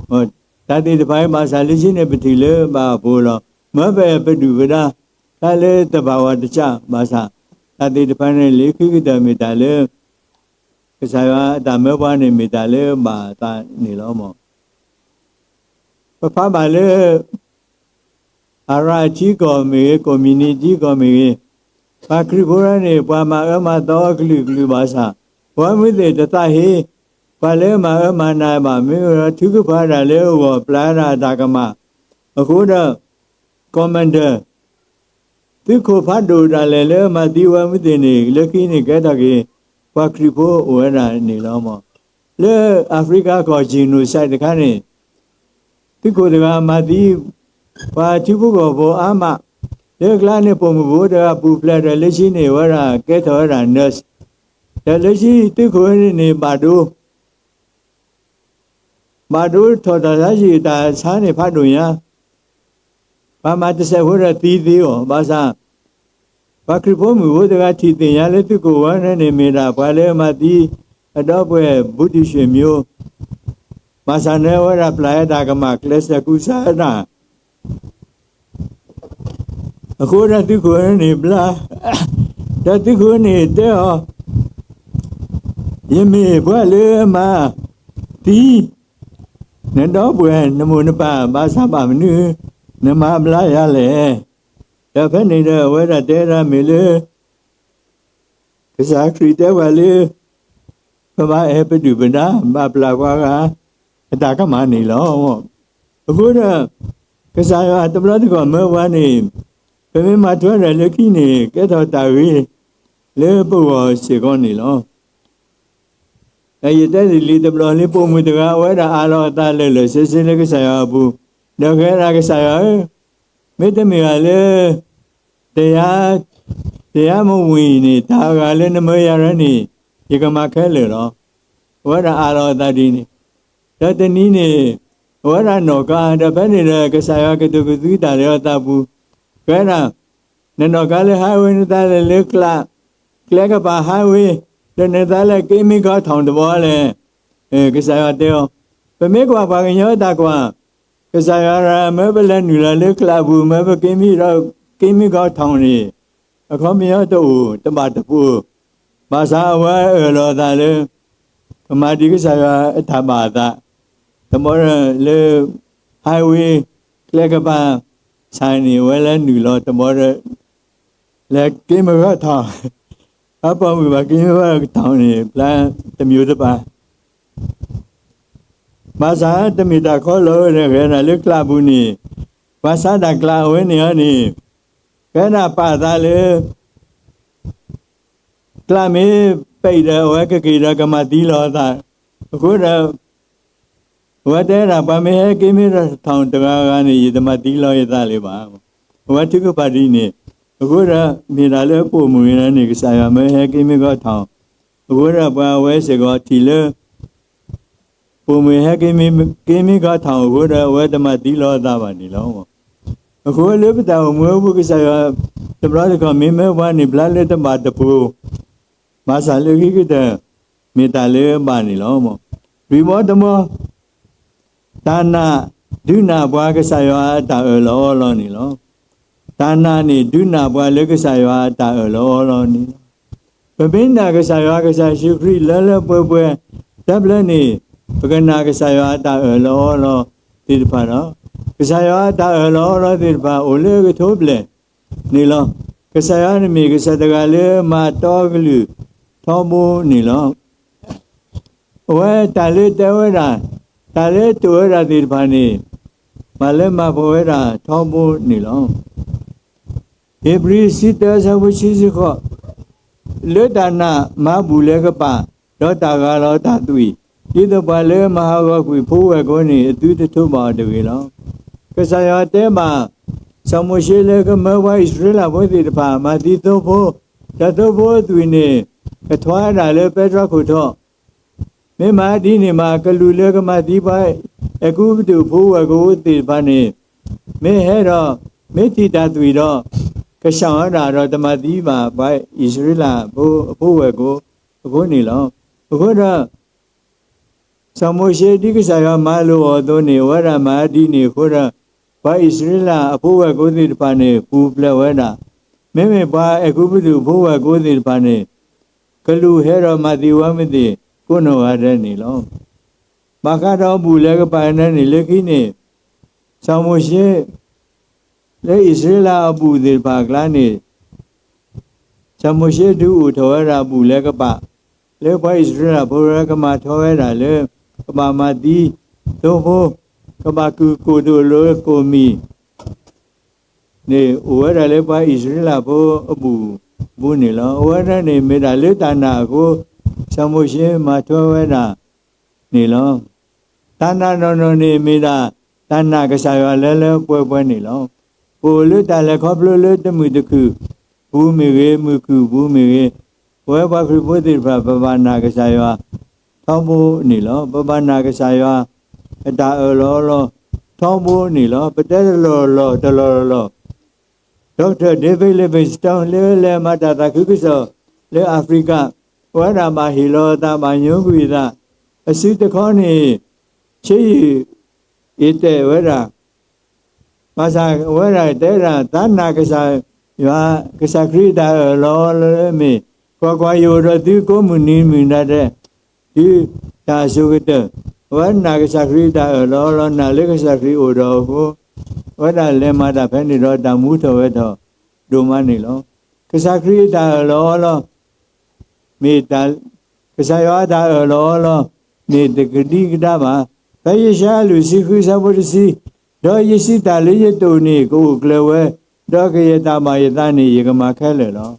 ဧၢ. တၢ်သ့ၣ်တဖၣ်အံၤဘၣ်ဆၣ်လၢခံန့ၣ် ပထံၣ်လၢဘၣ်အပိၤလီၤ. မၢပအဲၣ်ပဒုၣ်ပဒါ တၢ်လၢသဘၣ်ဝၤတစၢ်ဘၣ်ဆၣ်, တၢ်သ့ၣ်တဖၣ်န့ၣ် လၢခံကတၢၢ်မ့ၢ်တၢ်လၢ ကစၢ်ယွၤအတၢ်မၢပှၤန့ၣ် မ့ၢ်တၢ်လၢဘၣ်အသးန့ၣ်လီၤ. ပဖးဘၣ်လၢ အရၤထံကီၢ်မ့ၢ်ဂ့ၤ, ကိၣ်မံၤနံၤထံကီၢ်မ့ၢ်ဂ့ၤ, ပှၤခရံာ်ဖိန့ၣ် ပှၤမၤအၢမၤသီအကလုာ်ကလုာ်ဘၣ်ဆၣ်, ပဝဲမုၢ်သ့ၣ်တသးဟ့, ပှၤလၢမၤအၢမၤနးဘၣ် မ့ၢ်ဝဲဒၣ်ထုကဖၣ်ဒၣ်လၢအဂီၢ်ပျၢ်ဒၣ်အတၢ်ကမၣ်, အဃိဒီး commander သုးခိၣ်ဖးဒိၣ်ဒၣ်လဲာ်လၢမၤသံဝဲမုၢ်သ့ၣ်န့ၣ် လၢခံန့ၣ်ကဲထီၣ်က့ၤ ပှၤခရံာ်ဖိအိၣ်ဝဲဒၣ်န့ၣ်လီၤ. လၢအၤဖရံကၤကီၢ် genocide တခါန့ၣ် သုးခိၣ်တဂၤမၤသံ ပှၤထံဖိကီၢ်ဖိအါမး, လၢကျါန့ၣ် ပိာ်မုၣ်ဖိတဂၤပူၤဖျဲးဒီး လၢခံန့ၣ်ဝဲဒၣ်ကဲထီၣ်ဝဲဒၣ် nurse, ဒီးလၢခံသုးခိၣ်န့ၣ်န့ၣ် ဘၣ်ဒိ ဘၣ်ဒိထီၣ်တၢ်ဆါဟံၣ် တၢ်ဆါန့ၣ်ဖးဒိၣ်ညါ, ပှၤမၤတစဲးဖိဒီးသံသ့အီၤ, ဘၣ်ဆၣ် ပှၤခရံာ်ဖိမုၣ်ဖိတဂၤထံၣ်သ့ၣ်ညါလၢသုးခိၣ်ဝဲန့ၣ်န့ၣ် မ့ၢ်ဒၣ်ပှၤလၢမၤသံ အဒီပုၢ်ဝဲၢ် ဘူးတံၢ်ရွှ့ၣ်မိၤ, ဘၣ်ဆၣ်န့ၣ်ဝဲဒၣ်ပျၢ်ဝဲတၢ်ကမၣ် ကျဲးစၢးကူစါဝဲဒၣ် အဃိဒီးသုးခိၣ်န့ၣ်ဘျါ, ဒီးသုးခိၣ်န့ၣ်တဲအီၤ, ယမ့ၢ်ပှၤလၢအမၤသံ နဒီပုၢ်ဝဲၢ်နမိၢ်နပၢ် ဘၣ်ဆၣ်ဘၣ်မနုၤ နမၤဘျါယၤလဲၣ်. ဒီးဖဲန့ၣ်ဒီးအဝဲဒၣ်တဲဒၣ်မ့ၢ်လၢ ကစၢ်ခရံာ်တဲပှၤလၢ ပဘၣ်အဲၣ်ပဒုၣ်ပဒါ ဘၣ်ပျၢ်ပှၤဂၤ အတၢ်ကမၣ်န့ၣ်လီၤ. အဃိဒီး ကစၢ်ယွၤတဘျီတခီၣ်မၢပှၤန့ၣ် ပမ့ၢ်မၤထွဲဒီးလၢခံန့ၣ် ကဲထီၣ်တၢ်ဂ့ၤလၢပဂီၢ်စ့ၢ်ကီးန့ၣ်လီၤ. ဒီးယတဲတ့ၢ်လံတဘျီလံ ပိာ်မုၣ်တဂၤ အဝဲဒၣ်အးလီၤအသးလၢာ်လၢာ်ဆ့ဆ့လၢကစၢ်ယွၤအပူၤ, ဒီးကဲဒၣ်ကစၢ်ယွၤဧၢ, မ့တမ့ၢ်ဘၣ်လၢ တယၤ, တယၤမဝံၤန့ၣ် တၢ်အဂၤလၢနမၢယၤရၢန့ၣ် ယကမၤခဲလၢာ်လီၤ. အဝဲဒၣ်အးလီၤအသးဒ်န့ၣ်, ဒီးတနံၤန့ၣ် အဝဲဒၣ်နီၣ်ကါ, ဒီးဖဲန့ၣ်ဒီး ကစၢ်ယွၤကတိၤကသုတၢ်လၢအသးပူၤ, ကဲဒၣ် နနီၣ်ကါလၢ highway နသးလဲၤလၢကျး, ကျဲကပၤ highway ဒီးနသးလဲၤက့မံကီၢ်ထီၣ်တဘီလဲၣ်. ကစၢ်ယွၤတဲအီၤ, ပမ့ၢ်ကွၢ်ပှၤကညီတၢ်ကွၢ်, ကစၢ်ယွၤမၢပလဲၤနုာ်လီၤလၢကျးပူၤ မၢပက့မံဒီး က့မံကီၢ်ထီၣ်န့ၣ် အခီပညီတအိၣ် တဘၣ်တပိၤ, ဘၣ်ဆၣ်အဝဲအၢၣ်လီၤအသးလၢ ကမၤဒ်ကစၢ်ယွၤအတၢ်ဘၣ်အသး, တဘီဒီးလၢ highway ကျဲကပၤ ဆၣ်န့ၣ် အဝဲလဲၤနုာ်လီၤတဘီဒီး လဲၤက့မံကီၢ်ထီၣ်, အပိာ်မုၣ်ဘၣ်က့မံကီၢ်ထီၣ်န့ၣ် ဖျါတမံၤတပၤ ဘၣ်ဆၣ်တမ့ၢ်တၢ်ခီလီၤဝဲဒၣ်လၢကျးပူၤန့ၣ်, ပှၤဆါတၢ်ကျးအဝဲန့ၣ်အီၤန့ၣ်, ကဲဒၣ်ပာ်သးလၢ ကျးမ့ၢ်ပဲာ်ဒီး အဝဲကက့ၤဒီးကမၤသံလီၤအသး, အဃိဒီး အဝဲတဲဒၣ် ပှၤမ့ၢ်ဟဲက့မံထီၣ်တဂၤဂၤန့ၣ် ယတမၤသံလီၤယသးလၢၤဘၣ်. အဝဲထုကဖၣ်ဒ်န့ၣ်, အဃိဒီး မ့ၢ်ဒၣ်လၢပိာ်မုၣ်ဝဲန့ၣ် ကစၢ်ယွၤမၢဟဲက့မံကီၢ်ထီၣ်, အဃိဒီးပှၤအဝဲစ့ၢ်ကီးထံၣ်လၢ ပိာ်မုၣ်ဟဲက့မံကီၢ်ထီၣ်အဃိဒီး အဝဲတမၤသံလီၤအသးဘၣ်န့ၣ်လီၤ. အဃိလၢပတၢ်အိၣ်မူအပူၤ ကစၢ်ယွၤတဘျီတခီၣ်မ့ၢ်မၢပှၤန့ၣ် ဖျါလၢတဘၣ်တပိၤ, ဘၣ်ဆၣ်လၢခံကတၢၢ် မ့ၢ်တၢ်လၢအဘၣ်န့ၣ်လီၤ. လွံၢ်ဘီတဘီ, တၢ်နာ်ဒုးနာ်ပှၤကစၢ်ယွၤအတၢ်အၢၣ်လီၤအီလီၤန့ၣ်လီၤ. တၢ်နာ်န့ၣ် ဒုးနာ်ပှၤလၢကစၢ်ယွၤအတၢ်အၢၣ်လီၤအီလီၤန့ၣ်လီၤ. ပမ့ၢ်နာ်ကစၢ်ယွၤ ကစၢ်ယ့ၣ်ၡူးခရံာ်လၢလၢပှဲၤပှဲၤ တၢ်ဘျၢန့ၣ် ပကနာ်ကစၢ်ယွၤအတၢ်အၢၣ်လီၤအီလီၤသ့ၣ်တဖၣ်ဒီး ကစၢ်ယွၤအတၢ်အၢၣ်လီၤအီလီၤသ့ၣ်တဖၣ် အိၣ်လၢအကထိဘျဲၣ်န့ၣ်လီၤ. ကစၢ်ယွၤန့ၣ်မ့ၢ်ကစၢ်တဂၤလၢမၤတီကလုၢ်ထီဘိန့ၣ်လီၤ. အဝဲတၢ်လၢတဲဝဲဒၣ်, တၢ်လၢတိာ်ဝဲဒၣ်သ့ၣ်တဖၣ်န့ၣ် မၤလၢမၤပှဲၤဝဲဒၣ်ထီဘိန့ၣ်လီၤ. ဧ့ၤဘြံၤ ဆံသၢ ဆၢဖိဆံဃိး, လၢတၢ်နာ်မၤဘူၣ်လၢကပာ်, ဒီးတၢ်ဂၢ်လီၤတၢ်သွံၣ်, ဒ်သိးပှၤလၢမၤဟးဂီၤကွံာ်ဖိဝဲၢ်ကိန့ၣ် အသုတထိးဘၣ်အီၤတဂ့ၤလီၤ. ကစၢ်ယွၤတဲဘၣ် စီၤမိၤၡ့လၢကမၢပှၤအံၣ်စရ့လးဖိသ့ၣ်တဖၣ် မၤသံသိဖိ, ဒီးသိဖိအသွံၣ်န့ၣ် ကထွါဒၣ်လၢပဲတြီခိၣ်ထီၣ် မ့ၢ်မၤဒ်န့ၣ်မး ကလူးလၢကမၤသံပှၤအဲၤကူပတူးဖိဝဲၢ်ကိသ့ၣ်တဖၣ်န့ၣ် မ့ၢ်ဟဲဒီး မ့ၢ်ထံၣ်တၢ်သွံၣ်ဒီး ကဆှၣ်ဝဲဒၣ်ဒီးတမၤသံဘၣ်ပှၤအံၣ်စရ့လးဖိအဖိဝဲၢ်ကိာ်အဃိန့ၣ်လီၤ. အဃိဒီး စီၤမိၤၡ့ဒ်ကစၢ်ယွၤမၤလိာ်အီၤအသိးန့ၣ် အဝဲဒၣ်မၤဒ်န့ၣ်အဃိဒီး ပှၤအံၣ်စရ့လးအဖိဝဲၢ်ကိာ်သ့ၣ်တဖၣ်န့ၣ် ပူၤဖျဲးဝဲဒၣ်, မ့မ့ၢ်ပှၤအဲၤကူပတူးဖိဝဲၢ်ကိာ်သ့ၣ်တဖၣ်န့ၣ် ကလူးဟဲဒီးမၤသံဝဲမ့ၢ်သ့ၣ် ကိးနီၢ်ဂၤဒဲးန့ၣ်လီၤ. ဘၣ်ဃးဒီးအဘူၣ်လဲၤကပာ်န့ၣ်န့ၣ် လၢခံန့ၣ် စီၤမိၤၡ့ လၢအံၣ်စရ့လးအဘူၣ်သ့ၣ်တဖၣ်အကျါန့ၣ် စီၤမိၤၡ့ဒုးအိၣ်ထီၣ်ဝဲဒၣ်ဘူၣ်လဲၤကပာ် လၢပှၤအံၣ်စရ့လးဖိကမၤထီဝဲဒၣ်လၢ ကဘၣ်မၤသံသိဖိ, ကဘၣ်ကုၢ်ကိၢ်ဒိၣ်လၢကိၣ်မံၤ န့ၣ် အိၣ်ဝဲဒၣ်လၢပှၤအံၣ်စရ့လးဖိအဘူၣ်အပူၤန့ၣ်လီၤ. အဝဲဒၣ်န့ၣ်မ့ၢ်ဒၣ်လၢတၢ်နာ်အဃိ စီၤမိၤၡ့မၤထွဲဝဲဒၣ်န့ၣ်လီၤ. တၢ်နာ်နီၢ်နီၢ်န့ၣ်မ့ၢ်ဒၣ် တၢ်နာ်ကစၢ်ယွၤလၢလၢပှဲၤပှဲၤန့ၣ်လီၤ. ပအိၣ်လၢတၢ်လဲၤခီဖျိလၢတမုာ်တခုၣ်ပူၤမ့ၢ်ဂ့ၤ, မုာ်ခုၣ်ပူၤမ့ၢ်ဂ့ၤ, ပဝဲပှၤခရံာ်ဖိသ့ၣ်တဖၣ် ပဘၣ်နာ်ကစၢ်ယွၤထီဘိန့ၣ်လီၤ. ပဘၣ်နာ်ကစၢ်ယွၤအတၢ်အၢၣ်လီၤအီလီၤထီဘိန့ၣ်လီၤ. ပတဲတလီၢ်လီၢ်တလီၢ်လီၢ် Doctor David Livingstone လၢလဲၤမၤတၢ်သးခုကစီၣ်လၢ Africa အဝဲဒၣ်ဘၣ်ဟ့ၣ်လီၤအသး ဘၣ်ညိကွံာ်အသး အစုတခီန့ၣ် ဆ့ယုၢ်အ့ၣ်တဲာ်ဝဲဒၣ် ဘၣ်ဆၣ်ဝဲဒၣ်တဲဒၣ် သးနာ်ကစၢ်ယွၤ ကစၢ်ခရံာ်အတၢ်အၢၣ်လီၤအီလီၤလၢမ့ၢ် ကွၢ်ကွၢ်, ယအိၣ်ဒီးသုကိးမုၢ်နံၤမုၢ်နၤဒဲး တုၤတၢ်အစိၤကတၢၢ်, အဝဲနာ်ကစၢ်ခရံာ်အတၢ်အၢၣ်လီၤအီလီၤ နာ်လၢကစၢ်ခရံာ်အိၣ်ဒီးအဃိ အဝဲဒၣ်လဲၤမၤတၢ်ဖဲန့ၣ်ဒီး တၢ်မူထီၣ်ဝဲထီၣ်ဒိၣ်မးန့ၣ်လီၤ. ကစၢ်ခရံာ်အတၢ်အၢၣ်လီၤအီလီၤ မ့ၢ်တၢ် ကစၢ်ယွၤအတၢ်အၢၣ်လီၤအီလီၤ မ့ၢ်တကဒံကဒါဘၣ်. ဖဲယၡါယၤလွံၢ်ဆံဃုဆၢဖိတဆံ, ဒီးယစုတၢ်လၢယတိာ်န့ၣ် ကအိၣ်ကျၢၤဝဲ, ဒီးကယဲၢ်တၢ်ဘၣ်ယသးန့ၣ် ယကမၤခဲလၢာ်လီၤ.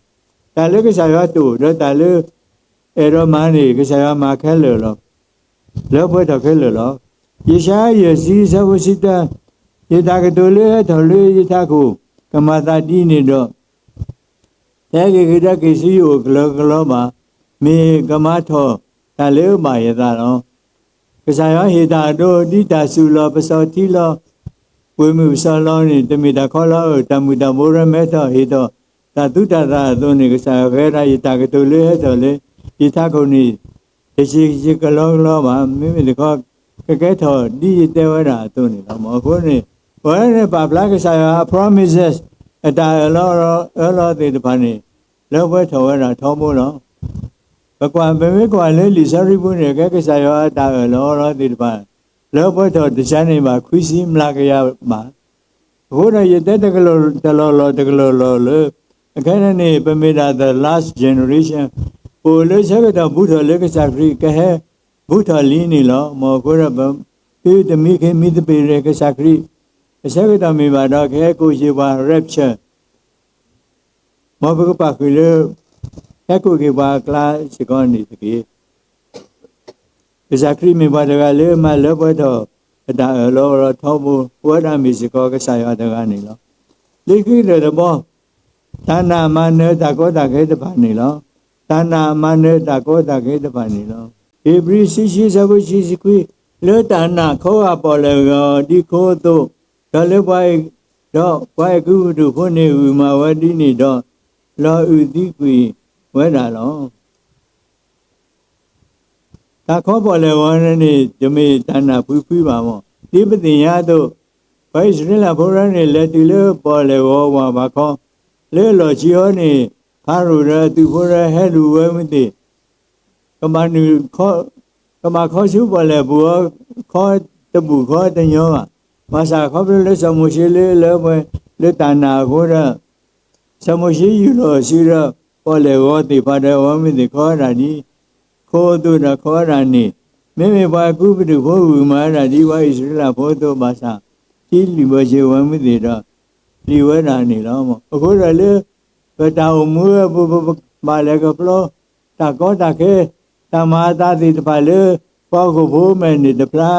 တၢ်လၢကစၢ်ယွၤတိာ် ဒီးတၢ်လၢအဲၣ်ဒိးမၤန့ၣ် ကစၢ်ယွၤမၤခဲလၢာ်လီၤ. လၢပှဲၤထီၣ်ခဲလၢာ်လီၤ. ယၡါယၤယဲၢ်ဆံဆၢဖိဆံတၢ, ယတၢ်ကတိၤလၢဟဲထီၣ်လၢယထးခိၣ် ကမၤသးဒ်န့ၣ်ဒီး တဟဲက့ၤကဒါက့ၤဆူယအိၣ်ကလီကလီဘၣ်. မ့ၢ်ကမၤထီၣ်တၢ်လၢဘၣ်ယသးလီၤ. ကစၢ်ယွၤဟ့ၣ်တၢ်အဒိ ဒ်တၢ်စူၤလီၤပစီၤထံလီၤ ပှ့ၤမုၢ်ပစီၤလီၤန့ၣ် တမ့ၢ်တၢ်ခီလီၤအၢၣ် တၢ်မုၢ်တၢ်ဘိရဲမဲထီၣ်ဟ့ၣ်ထီၣ် တၢ်သူတၢ်သၣ်အသိးန့ၣ် ကစၢ်ယွၤဃဲဒၣ်ယတၢ်ကတိၤလၢဟဲထီၣ်လၢ ယထးခိၣ်န့ၣ် တစှၤကလီကလီဘၣ်. မ့မ့ၢ်တခီ ကကဲထီၣ်ဒ်ယတဲဝဲဒၣ်အသိးန့ၣ်လီၤ. အဃိန့ၣ် ပဝဲန့ၣ်ပာ်ဖျါကစၢ်ယွၤအ promises အတၢ်အၢၣ်လီၤအီလီၤသ့ၣ်တဖၣ်န့ၣ် လၢပှဲၤထီၣ်ဝဲဒၣ်ထီဘိလီၤ. ပကွၢ် ပမ့ၢ်ကွၢ်လၢလံာ်စီဆှံပူၤန့ၣ် ကဲကစၢ်ယွၤအတၢ်အၢၣ်လီၤအီလီၤသ့ၣ်တဖၣ် လၢပှဲၤထီၣ်တစှၤန့ၣ်ဘၣ် ခွံဆံမျးကယၤဘၣ်. အဃိဒီးယတဲတကလီၢ်တလီၢ်လီၢ်တကလီၢ်လီၢ်လၢ အခဲန့ၣ်န့ၣ် ပမ့ၢ်ဒၣ် the last generation ပအိၣ်လၢဆၢကတီၢ်ဘူးထီၣ်လၢကစၢ်ခရံာ်ကဟဲဘူးထီၣ်လံန့ၣ်လီၤ. မ်အဃိဒီး ပသုတမံခ့မံသပ့ၤရ့ၣ် ကစၢ်ခရံာ် အဆၢကတီၢ်မ့ၢ်ဘၣ်ဒီး ကဟဲကိးက့ၤပှၤ rapture မ်ပကပာ်ဃုာ်လၢ ဟဲကိးက့ၤပှၤအကျါစ့ၢ်ကီးန့ၣ်တက့ၢ်. ကစၢ်ခရံာ်မ့ၢ်ပှၤတဂၤလၢမၤလၢပှဲၤထီၣ်အတၢ်အၢၣ်လီၤအီလီၤထီဘိ, ပဝဲဒၣ်မ့ၢ်စ့ၢ်ကီးကစၢ်ယွၤတဂၤန့ၣ်လီၤ. လၢခံကတၢၢ်တဘီ, တၢ်နာ်မၤနၢၤတၢ်ကီတၢ်ခဲတဖၣ်န့ၣ်လီၤ. တၢ်နာ်မၤနၢၤတၢ်ကီတၢ်ခဲတဖၣ်န့ၣ်လီၤ. ဧ့ၤဘြံၤ ဆံဆံ ဆၢဖိဆံခွံ, လၢတၢ်နာ်ခီဂာ်ပီၣ်လဲၣ်ဂီၤဒ်ခိအသိး, ဒီးလၢပှၤ, ဒီးပှၤအဲၤကူပတူးဖိန့ၣ် ဂုာ်မၤဝဲဒ်န့ၣ်ဒီး, လီၤအုၣ်သံကွံာ်ဝဲဒၣ်လီၤ. တၢ်ခီပီၣ်လဲၣ်ဂီၤန့ၣ် တမ့ၢ်တၢ်နာ်ဖှံဖှံဘၣ်မး. ဒ်ပသ့ၣ်ညါအသိး, ပှၤအံၣ်စရ့လးဖိရၢန့ၣ် လဲၤတုၤလၢပီၣ်လဲၣ်ဂီၤဝးဘးခီ, လၢအလီၢ်ခံအံၤန့ၣ်, ဖၤရိၤဒီးအသုးဖိရၢဟဲလူၤဝဲမ့ၢ်သ့ၣ် ကဘၣ်နုာ်, ကဘၣ်ခီဆူပီၣ်လဲၣ်ပူၤအီၤခီတဘူၣ်ခီတညီဘၣ်. ဘၣ်ဆၣ်ခီဖျိလၢစီၤမိၤၡ့လၢအလၢပှဲၤလၢတၢ်နာ်အဃိဒီး စီၤမိၤၡ့ယူာ်လီၤအစုဒီး ပီၣ်လဲၣ်ဂီၤသ့ၣ်ဖးဒီး အဝဲမ့ၢ်သ့ၣ်ခီဝဲဒၣ်ဒ် ခိအသိးဒီးခီဝဲဒၣ်န့ၣ်, မ့မ့ၢ်ပှၤအဲၤကူပတူးဖိဂုာ်မၤဝဲဒၣ်ဒ်ပှၤအံၣ်စရ့လးဖိအသိးဘၣ်ဆၣ်, ထံလုၢ်ဘၢၣ်စၢၤဝဲမ့ၢ်သ့ၣ်ဒီး ပျံၤဝဲဒၣ်န့ၣ်လီၤ. အဃိဒီးလၢ ပတၢ်အိၣ်မူအပူၤ ပဘၣ်လဲၤကဖျီ တၢ်ကီတၢ်ခဲ တၢ်မၤအသးသ့ၣ်တဖၣ်လၢ ပှၤဟီၣ်ခိၣ်ဖိမဲာ်န့ၣ်တဖျါ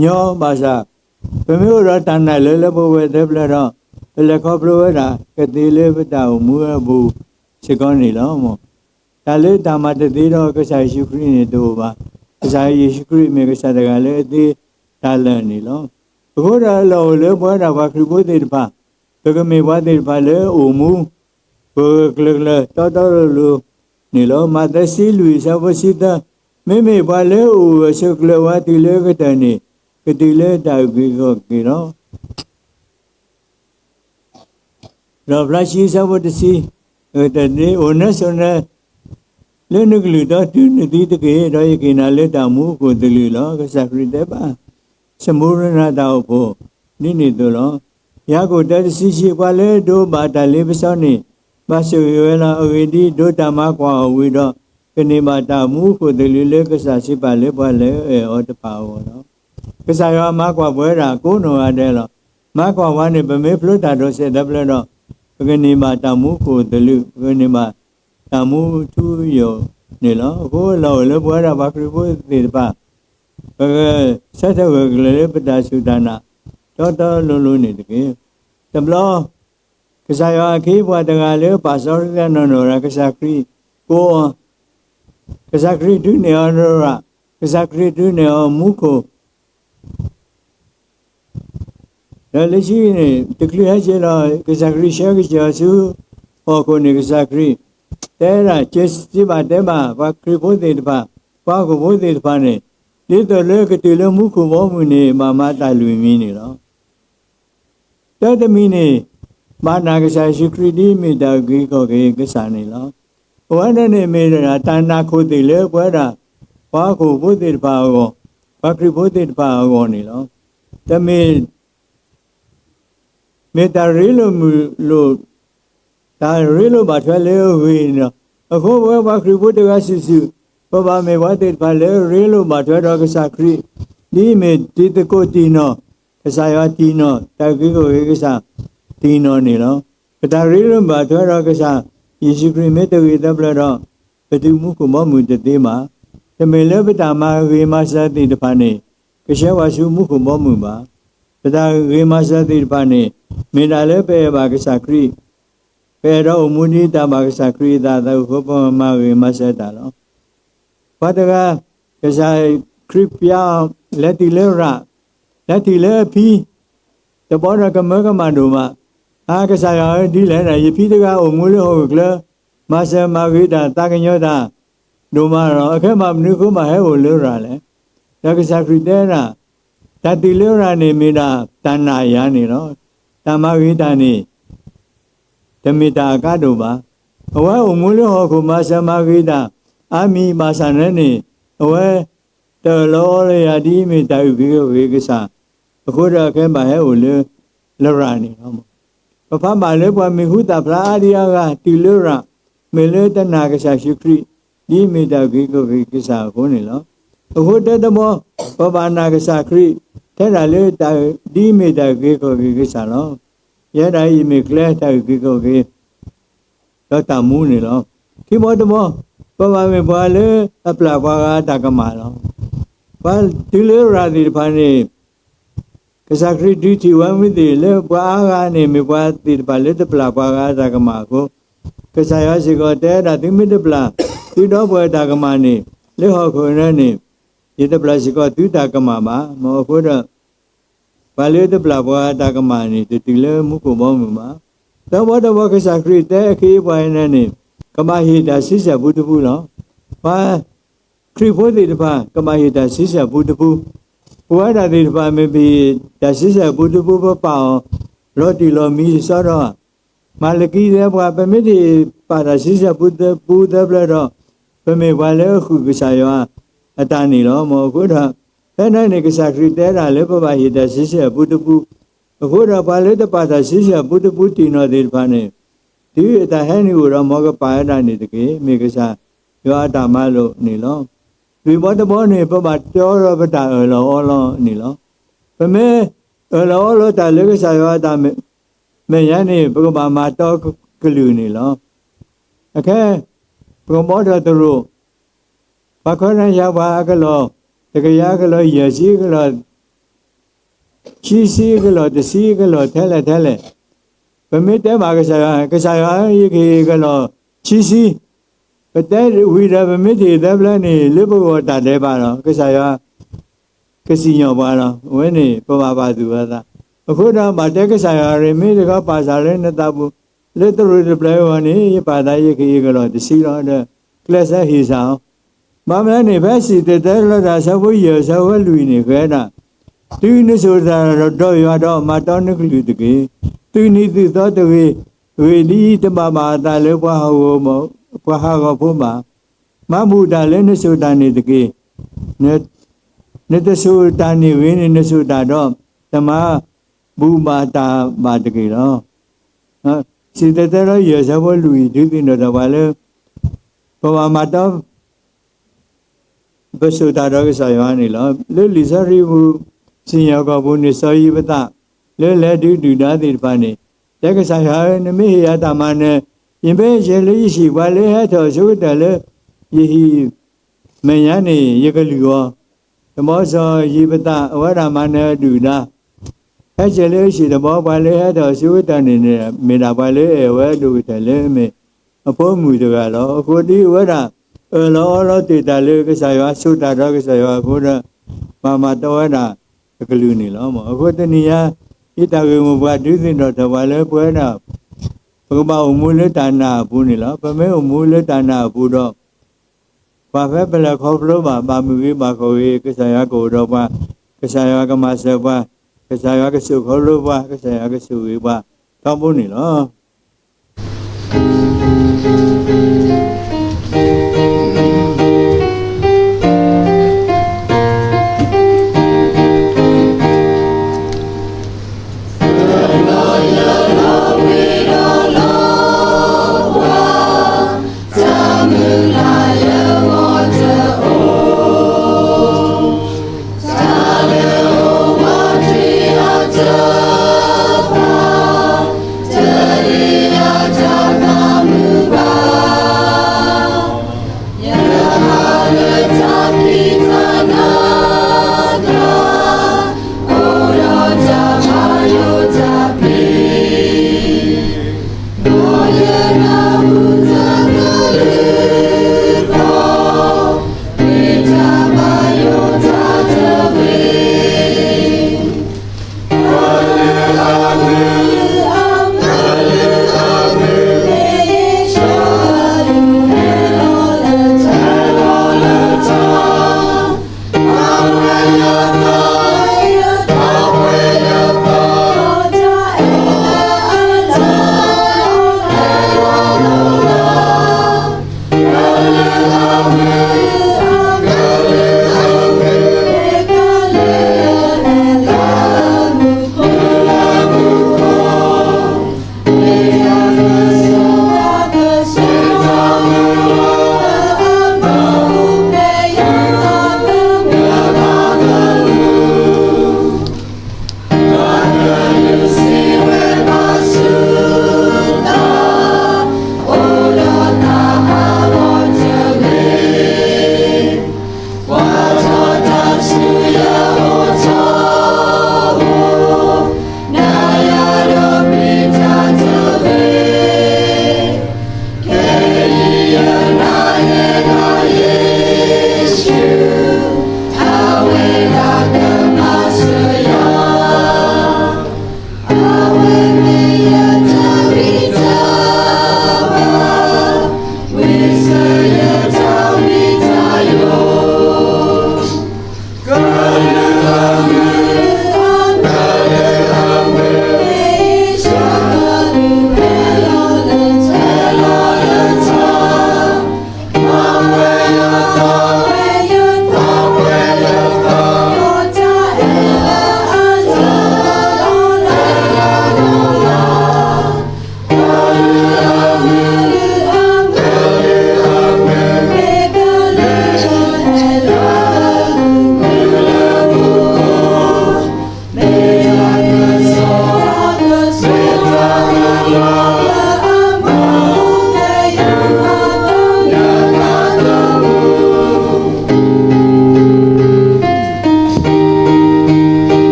ညီဘၣ်ဆၣ်, ပမ့ၢ်အိၣ်ဒီးတၢ်နာ်လၢလၢပှဲၤပှဲၤသၢပျၢၤဒီး ပလဲၤခီဖျိဝဲဒၣ်ကသ့လၢပတၢ်အိၣ်မူအပူၤစ့ၢ်ကီးန့ၣ်လီၤ. တၢ်လၢတၢ်မၤတသ့ဒီးကစၢ်ယ့ၣ်ၡူးခရံာ်န့ၣ်တအိၣ်ဘၣ်. ကစၢ်ယ့ၣ်ၡူးခရံာ်မ့ၢ်ကစၢ်တဂၤလၢအသ့တၢ်လၢာ်န့ၣ်လီၤ. အဃိဒီးအလီၢ်အိၣ်လၢပဝဲဒၣ်ပှၤခရံာ်ဖိသ့ၣ်တဖၣ်, ပကမ့ၢ်ပှၤသ့ၣ်တဖၣ်လၢအိၣ်မူ ပဂၢၢ်ကျၢၤကျၢၤတီတီလိၤလိၤန့ၣ်လီၤ. မးသဲဆံလွံၢ်ဆၢဖိဆံသၢ, မ့မ့ၢ်ပှၤလၢအအိၣ်ဂၢၢ်ဆိးကျၢၤဝဲတုၤလၢကတၢၢ်န့ၣ် ကတုၤလၢတၢ်အုၣ်က့ၤခီၣ်က့ၤလီၤ. ဒီးဖျါဆံဆၢဖိတဆံ, အိၣ်နၢဆိးနၢ လၢနကလုၢ်ဒီတုၤနသံတက့ၢ်, ဒီးယကဟ့ၣ်နၤလၢတၢ်မူခိၣ်သလုးလီၤ. ကစၢ်ခရံာ်တဲဘၣ် စမူရနၤတၢ်အိၣ်ဖှိၣ်ဒ်န့ၣ်အသိးလီၤ. ယၤကိာ်တၢတဆံဆံ, ပှၤလၢအဒိးဘၣ်တၢ်လ့ပစီန့ၣ် ဘၣ်ဆိၣ်ဂ့ၤဝဲလီၤ. အဂ့ၢ်ဒ်အံၤ, ဒိးတၢ်မၤကွၢ်အီၤဝံၤဒီး ကန့ၢ်ဘၣ်တၢ်မူခိၣ်သလုးလၢကစၢ်စံးပာ်လၢပှၤလၢအအဲၣ်အီၤတဖၣ်အဂီၢ်လီၤ. ကစၢ်ယွၤမၤကွၢ်ပဝဲဒၣ်ကိးနီၢ်ဂၤဒဲးလီၤ. မၤကွၢ်ပှၤန့ၣ် ပမ့ၢ်ဖျိတၢ်ဒိးစဲးသၢဖျၢၣ်ဒီး ပကန့ၢ်ဘၣ်တၢ်မူခိၣ်သလုး, ပကန့ၢ်ဘၣ်တၢ်မူထူယိာ်န့ၣ်လီၤ. အဃိအလီၢ်အိၣ်လၢပဝဲဒၣ်ပှၤခရံာ်ဖိသ့ၣ်တဖၣ် ပကဆၢထၢၣ်ဂၢၢ်ကျၢၤလၢပတၢ်စူၢ်တၢ်နာ် တီတီလိၤလိၤန့ၣ်တက့ၢ်. တဘျီ ကစၢ်ယွၤအခ့အပှၤတဂၤလၢပာ်စီဆှံတၢ်နီၢ်နီၢ်ဝဲဒၣ် ကစၢ်ခရံာ်ကိးအီၤ, ကစၢ်ခရံာ်ဒုးနဲၣ်အီၤရၣ်, ကစၢ်ခရံာ်ဒုးနဲၣ်အီၤမူခိၣ် ဒီးလၢခံန့ၣ် တချုးဟဲက့ၤလီၤ ကစၢ်ခရံာ်ဆှၢက့ၤအီၤဆူဟီၣ်ခိၣ်န့ၣ် ကစၢ်ခရံာ်တဲဒၣ် စံးဘၣ်တဲဘၣ်ပှၤခရံာ်ဖိသ့ၣ်တဖၣ်, ပှၤဟီၣ်ခိၣ်ဖိသ့ၣ်တဖၣ်န့ၣ် ဒ်သိးလၢကတုၤလၢမူခိၣ်ဘီမုၢ်န့ၣ် ဘၣ်မၤတၢ်လွံၢ်မံၤန့ၣ်လီၤ. တၢတမံၤန့ၣ် ဘၣ်နာ်ကစၢ်ယ့ၣ်ၡူးခရံာ်ဒ်မ့ၢ်တၢ်အုၣ်က့ၤခီၣ်က့ၤကစၢ်န့ၣ်လီၤ. အဝဲန့ၣ်န့ၣ်မ့ၢ်ဒၣ်တၢ်နာ်ခိၣ်သ့ၣ်လၢပဝဲဒၣ် ပှၤဟီၣ်ခိၣ်ဖိသ့ၣ်တဖၣ်အဂီၢ်, ပှၤခရံာ်ဖိသ့ၣ်တဖၣ်အဂီၢ်န့ၣ်လီၤ. တမ့ၢ် မ့ၢ်တၢ်ရ့လိာ်မုာ်လိာ် တၢ်ရ့လိာ်ဘၣ်ထွဲလၢအဂ့ၤန့ၣ်လီၤ. အဃိပဝဲပှၤခရံာ်ဖိတဂၤစုာ်စုာ် ပဘၣ်မ့ၢ်ပှၤသ့ၣ်တဖၣ်လၢအရ့လိာ်ဘၣ်ထွဲဒီးကစၢ်ခရံာ်, ဒ်အမ့ၢ်တံၤသကိးတံၢ်နီၢ်, ကစၢ်ယွၤတံၢ်နီၢ်, တၢ်အုၣ်က့ၤခီၣ်က့ၤကစၢ်တံၢ်နီၢ်န့ၣ်လီၤ. ပတၢ်ရ့လိာ်ဘၣ်ထွဲဒီးကစၢ်ယ့ၣ်ၡူးခရံာ်မ့ၢ်တဂ့ၤသၢဖျၢၣ်ဒီး ပတုၤမူခိၣ်ဘီမုၢ်တသ့ဘၣ်. တမ့ၢ်လၢပတၢ်မၤဂ့ၤမၤစၢၤသ့ၣ်တဖၣ်န့ၣ် ကဆှၢပှၤဆူမူခိၣ်ဘီမုၢ်ဘၣ်. ပတၢ်ဂ့ၤမၤစၢၤသ့ၣ်တဖၣ်န့ၣ် မ့ၢ်ဒၣ်လၢပအဲၣ်ဘၣ်ကစၢ်ခရံာ်, ပအဲၣ်ဒိးအိၣ်မူဒ်တၢ်ဘၣ်ကစၢ်ခရံာ်အသးအသိးအဃိ ပမၤဂ့ၤမၤစၢၤတၢ်လီၤ. ပှၤတဂၤ ကစၢ်ခရံာ်ပျါအီၤ လဲၤတုၤလၢရၣ်, လဲၤတုၤလၢအဖံ တဘျီဒီးကမၢကမၣ်ဒိၣ်မး, အါ ကစၢ်ယွၤဧၢ ဒ်လဲၣ်န့ၣ် ယဖံတဂၤအိၣ်မူလၢဟီၣ်ခိၣ်ချၢ မၤစၢၤမၤဂ့ၤတၢ် သးကညီၤတၢ်ဒိၣ်မးလီၤ. အခဲမးမနုၤအဃိဘၣ်ဟဲအိၣ်လၢရၣ်လဲၣ်. ဒီးကစၢ်ခရံာ်တဲဒၣ် တၢ်တုၤလၢရၣ်န့ၣ်မ့ၢ်ဒၣ်တၢ်နာ်ယၤန့ၣ်လီၤ. တၢ်မၤဂ့ၤတၢ်န့ၣ် တမ့ၢ်တၢ်အကါဒိၣ်ဘၣ်. အဝဲအိၣ်မူလၢဟီၣ်ခိၣ်မၤစၢၤမၤဂ့ၤတၢ် အါမံၤဘၣ်ဆၣ်န့ၣ်န့ၣ် အဝဲတအၢၣ်လီၤအီလီၤယၤဒ်အမ့ၢ်တၢ်အုၣ်က့ၤခီၣ်က့ၤကစၢ်, အဃိဒီးအခဲဘၣ်ဟဲအိၣ်လၢ လၢရၣ်န့ၣ်လီၤ. ပဖးဘၣ်လၢပှၤမံၤဟူသၣ်ဖျါအါဒံအါဂၤ တုၤလၢရၣ် မ့ၢ်လၢတနာ်ကစၢ်ယ့ၣ်ၡူးခရံာ် ဒ်အမ့ၢ်တၢ်အုၣ်က့ၤခီၣ်က့ၤကစၢ်အဃိန့ၣ်လီၤ. အဃိတၢတဘျီ ပဘၣ်နာ်ကစၢ်ခရံာ် ထဲဒၣ်လၢတၢ် ဒ်အမ့ၢ်တၢ်အုၣ်က့ၤခီၣ်က့ၤကစၢ်လီၤ. ယဲဒၣ်အံၤမ့ၢ်ကျဲတၢ်အုၣ်က့ၤခီၣ်က့ၤ ဒီးတၢ်မူန့ၣ်လီၤ. ခံဘျီတဘျီ ပဘၣ်မ့ၢ်ပှၤလၢအပျၢ်ပှၤဂၤအတၢ်ကမၣ်လီၤ. ပှၤတုၤလၢရၣ်သ့ၣ်တဖၣ်န့ၣ် ကစၢ်ခရံာ်ဒုးထံၣ်ဝဲမုၢ်သ့ၣ်လၢပှၤအါဂၤန့ၣ် မ့ၢ်ပှၤသ့ၣ်တဖၣ်လၢတပျၢ်ပှၤဂၤအတၢ်ကမၣ်အဃိ, ကစၢ်ယွၤစ့ၢ်ကီးတဲဒၣ် သုမ့ၢ်တပျၢ် သုဒီပုၢ်ဝဲၢ်တၢ်ကမၣ်န့ၣ် လၢဟီၣ်ခိၣ်အံၤန့ၣ် ယတပျၢ်စ့ၢ်ကီးသုတၢ်ကမၣ်ဘၣ်. မ်အဃိဒီး ပှၤလၢတပျၢ်ပှၤအတၢ်ကမၣ်န့ၣ် တတုၤလၢမူခိၣ်ဘီမုၢ်ဘၣ်. သၢဘျီတဘျီ ကစၢ်ခရံာ်တဲအခ့အပှၤအံၤန့ၣ်န့ၣ် ကဘၣ်ဟ့ၣ်တၢ်ဆံဆဲၣ်ပူတပူလီၤ. ပှၤခရံာ်ဖိသ့ၣ်တဖၣ် ကဘၣ်ဟ့ၣ်တၢ်ဆံဆဲၣ်ပူတပူ, ပဝဲဒၣ်သ့ၣ်တဖၣ်မ့ၢ်ပဟ့ၣ်တၢ်ဆံဆဲၣ်ပူတပူ ပပာ်အီၤ လီၤတံၢ်လီၤမံၤစီဒီး မၤလကံတဲပှၤ ပမ့ၢ်တဟ့ၣ်ပာ်တၢ်ဆံဆဲၣ်ပူတပူသၢဖျၢၣ်ဒီး ပမ့ၢ်ပှၤလၢအဃုာ်ကစၢ်ယွၤအတၢ်န့ၣ်လီၤ. မ်အဃိဒီး ဖဲန့ၣ်န့ၣ် ကစၢ်ခရံာ်တဲဒၣ်လၢပဘၣ်ဟ့ၣ်တၢ်ဆံဆဲၣ်ပူတပူ, အဃိဒီးပှၤလၢတပာ်တၢ်ဆံဆဲၣ်ပူတပူတံၢ်နီၢ်သ့ၣ်တဖၣ်န့ၣ် တုၤအတၢ်ဟဲနုာ်အိၣ်ဒီး မ်ကပာ်ဝဲဒၣ်န့ၣ်တက့ၢ်. မ့ၢ်ကစၢ်ယွၤအတၢ်မၤလိာ်န့ၣ်လီၤ. လွံၢ်ဘျီတဘျီန့ၣ် ပဘၣ်တီဒီးပတၢ်အၢၣ်လီၤအီလီၤန့ၣ်လီၤ. ပမ့ၢ်အၢၣ်လီၤအီလီၤတၢ်လၢကစၢ်ယွၤအတၢ်မဲာ်ညါန့ၣ် ပကဘၣ်မၤတီကလုၢ်န့ၣ်လီၤ. အခဲ ပကဘီထီၣ်သရိာ် ပှၤခီဖျိယၤပှၤအကလီၢ် တကယၤအကလီၢ် ယဲၢ်ဆံအကလီၢ် ခံဆံအကလီၢ် တဆံအကလီၢ် ထဲလဲၣ်ထဲလဲၣ်, ပမ့ၢ်တဲဘၣ်ကစၢ်ယွၤ, ကစၢ်ယွၤဧၢ ယကဟ့ၣ်ကလီၢ်ခံဆံ, ပတဲဝံၤဒီး ပမ့ၢ်တဟ့ၣ်သၢဖျၢၣ်န့ၣ် လၢပဂီၢ်တၢ်ဒဲးဘးလီၤ. ကစၢ်ယွၤကစံၣ်ညီၣ်ပှၤလီၤ. အဝဲန့ၣ် ပဘၣ်ပာ်သူၣ်ပာ်သး. အဃိဒီး ဘၣ်တဲကစၢ်ယွၤ ရ့မ့ၢ်တခီ ပာ်စၢၤလၢနသးပူၤ လၢတရူးတဖျၢၣ်အဂီၢ်န့ၣ် ယပာ်သးယကအ့ၣ်ကလီၢ်တဆံလီၤဒီး ကျဲးစၢးဟ့ၣ်စၢ်အီၤ. ဘၣ်မနုၤန့ၣ် ဖဲစံၣ်တဲၤတဲလီၤတၢ်ဆၢဖိယဲၢ်ဆၢဖိလွံၢ်န့ၣ် ဃဲဒၣ် တုၤနစိာ်တၢ်ဒီးယွၤဒီး မၤတီနကလုၢ်တက့ၢ်. သုးနံၤသုးသီတဂ့ၤ, ဂ့ၢ်ဒ်အံၤ, တဘၣ်ဘၣ်အသးလၢပှၤဟးဂီၤဖိဘၣ်. မၤဘူၣ်တၢ်လၢနစိာ်တၢ်န့ၣ်တက့ၢ်. နတစိာ်တၢ်န့ၣ်ဂ့ၤန့ၣ် နစိာ်တၢ်ဒီး တမၤဘူၣ်ဘၣ်တၢ်ဘၣ်တဂ့ၤလီၤ. စံၣ်တဲၤတဲလီၤယဲၢ်ဆၢဖိလွံၢ် ဒုးသ့ၣ်နီၣ်ထီၣ်ပှၤလၢ ပဘၣ်မၤတီ ပစိာ်တၢ်ဒီးကစၢ်ယွၤန့ၣ်လီၤ. လၢလံာ်စီဆှံပူၤ စံၣ်ညီၣ်ကွီၢ်ပူၤန့ၣ် စီၤယံးဖသး လၢလဲၤဒုးဒုၣ်ဒါသ့ၣ်တဖၣ်န့ၣ် တဲကစၢ်ယွၤဧၢ, နမ့ၢ်ဟ့ၣ်ယၤတၢ်မၤနၢၤ, ယမ့ၢ်ဟဲက့ၤလၢယဟံၣ် ပှၤလၢဟဲထီၣ်အဆိကတၢၢ်လၢယဟံၣ်မဲာ်ညါန့ၣ် ယကလုၢ်အီၤ. တဘျီစီၤယံးဖသး အဝဲဒၣ်မၤနၢၤဒုၣ်ဒါ ဟဲက့ၤလၢအဟံၣ်တဘျီ ပှၤလၢဟဲထီၣ်အဆိကတၢၢ်န့ၣ်န့ၣ် မ့ၢ်ဒၣ်ပှၤလၢအအဲၣ်ဝဲအဒိၣ်ကတၢၢ်လၢအမ့ၢ်အဖိမုၣ်တဂၤလီၤ. အဃိဒ်အဝဲဒၣ် အၢၣ်လီၤအီလီၤတ့ၢ်တၢ်လၢကစၢ်ယွၤ စိာ်တၢ်ဒီးကစၢ်ယွၤအဃိဒီး ဘၣ်မၤတီဝဲဒၣ်တကလုာ်န့ၣ်လီၤ. အဃိတနံၤညါ ယတၢ်ဂ့ၢ်မိၢ်ပှၢ်ဒုးသ့ၣ်နီၣ်ထီၣ်ပှၤလၢပဝဲဒၣ် ပကဘၣ်အိၣ်မူလၢတၢ်နာ်အပူၤန့ၣ်လီၤ. ပမ့ၢ်အိၣ်မူလၢတၢ်နာ်အပူၤဒီး ပှၤဖဲပလဲၤခီဖျိဘၣ် ဘၣ်မုာ်ဂ့ၤဘၣ်ခီၣ်ဂ့ၤ ကစၢ်ယွၤကအိၣ်ဒီးပှၤ, ကစၢ်ယွၤကမၤစၢၤပှၤ, ကစၢ်ယွၤကစိာ်ခီဖျိပှၤ, ကစၢ်ယွၤကဆိၣ်ဂ့ၤပှၤထီဘိန့ၣ်လီၤ.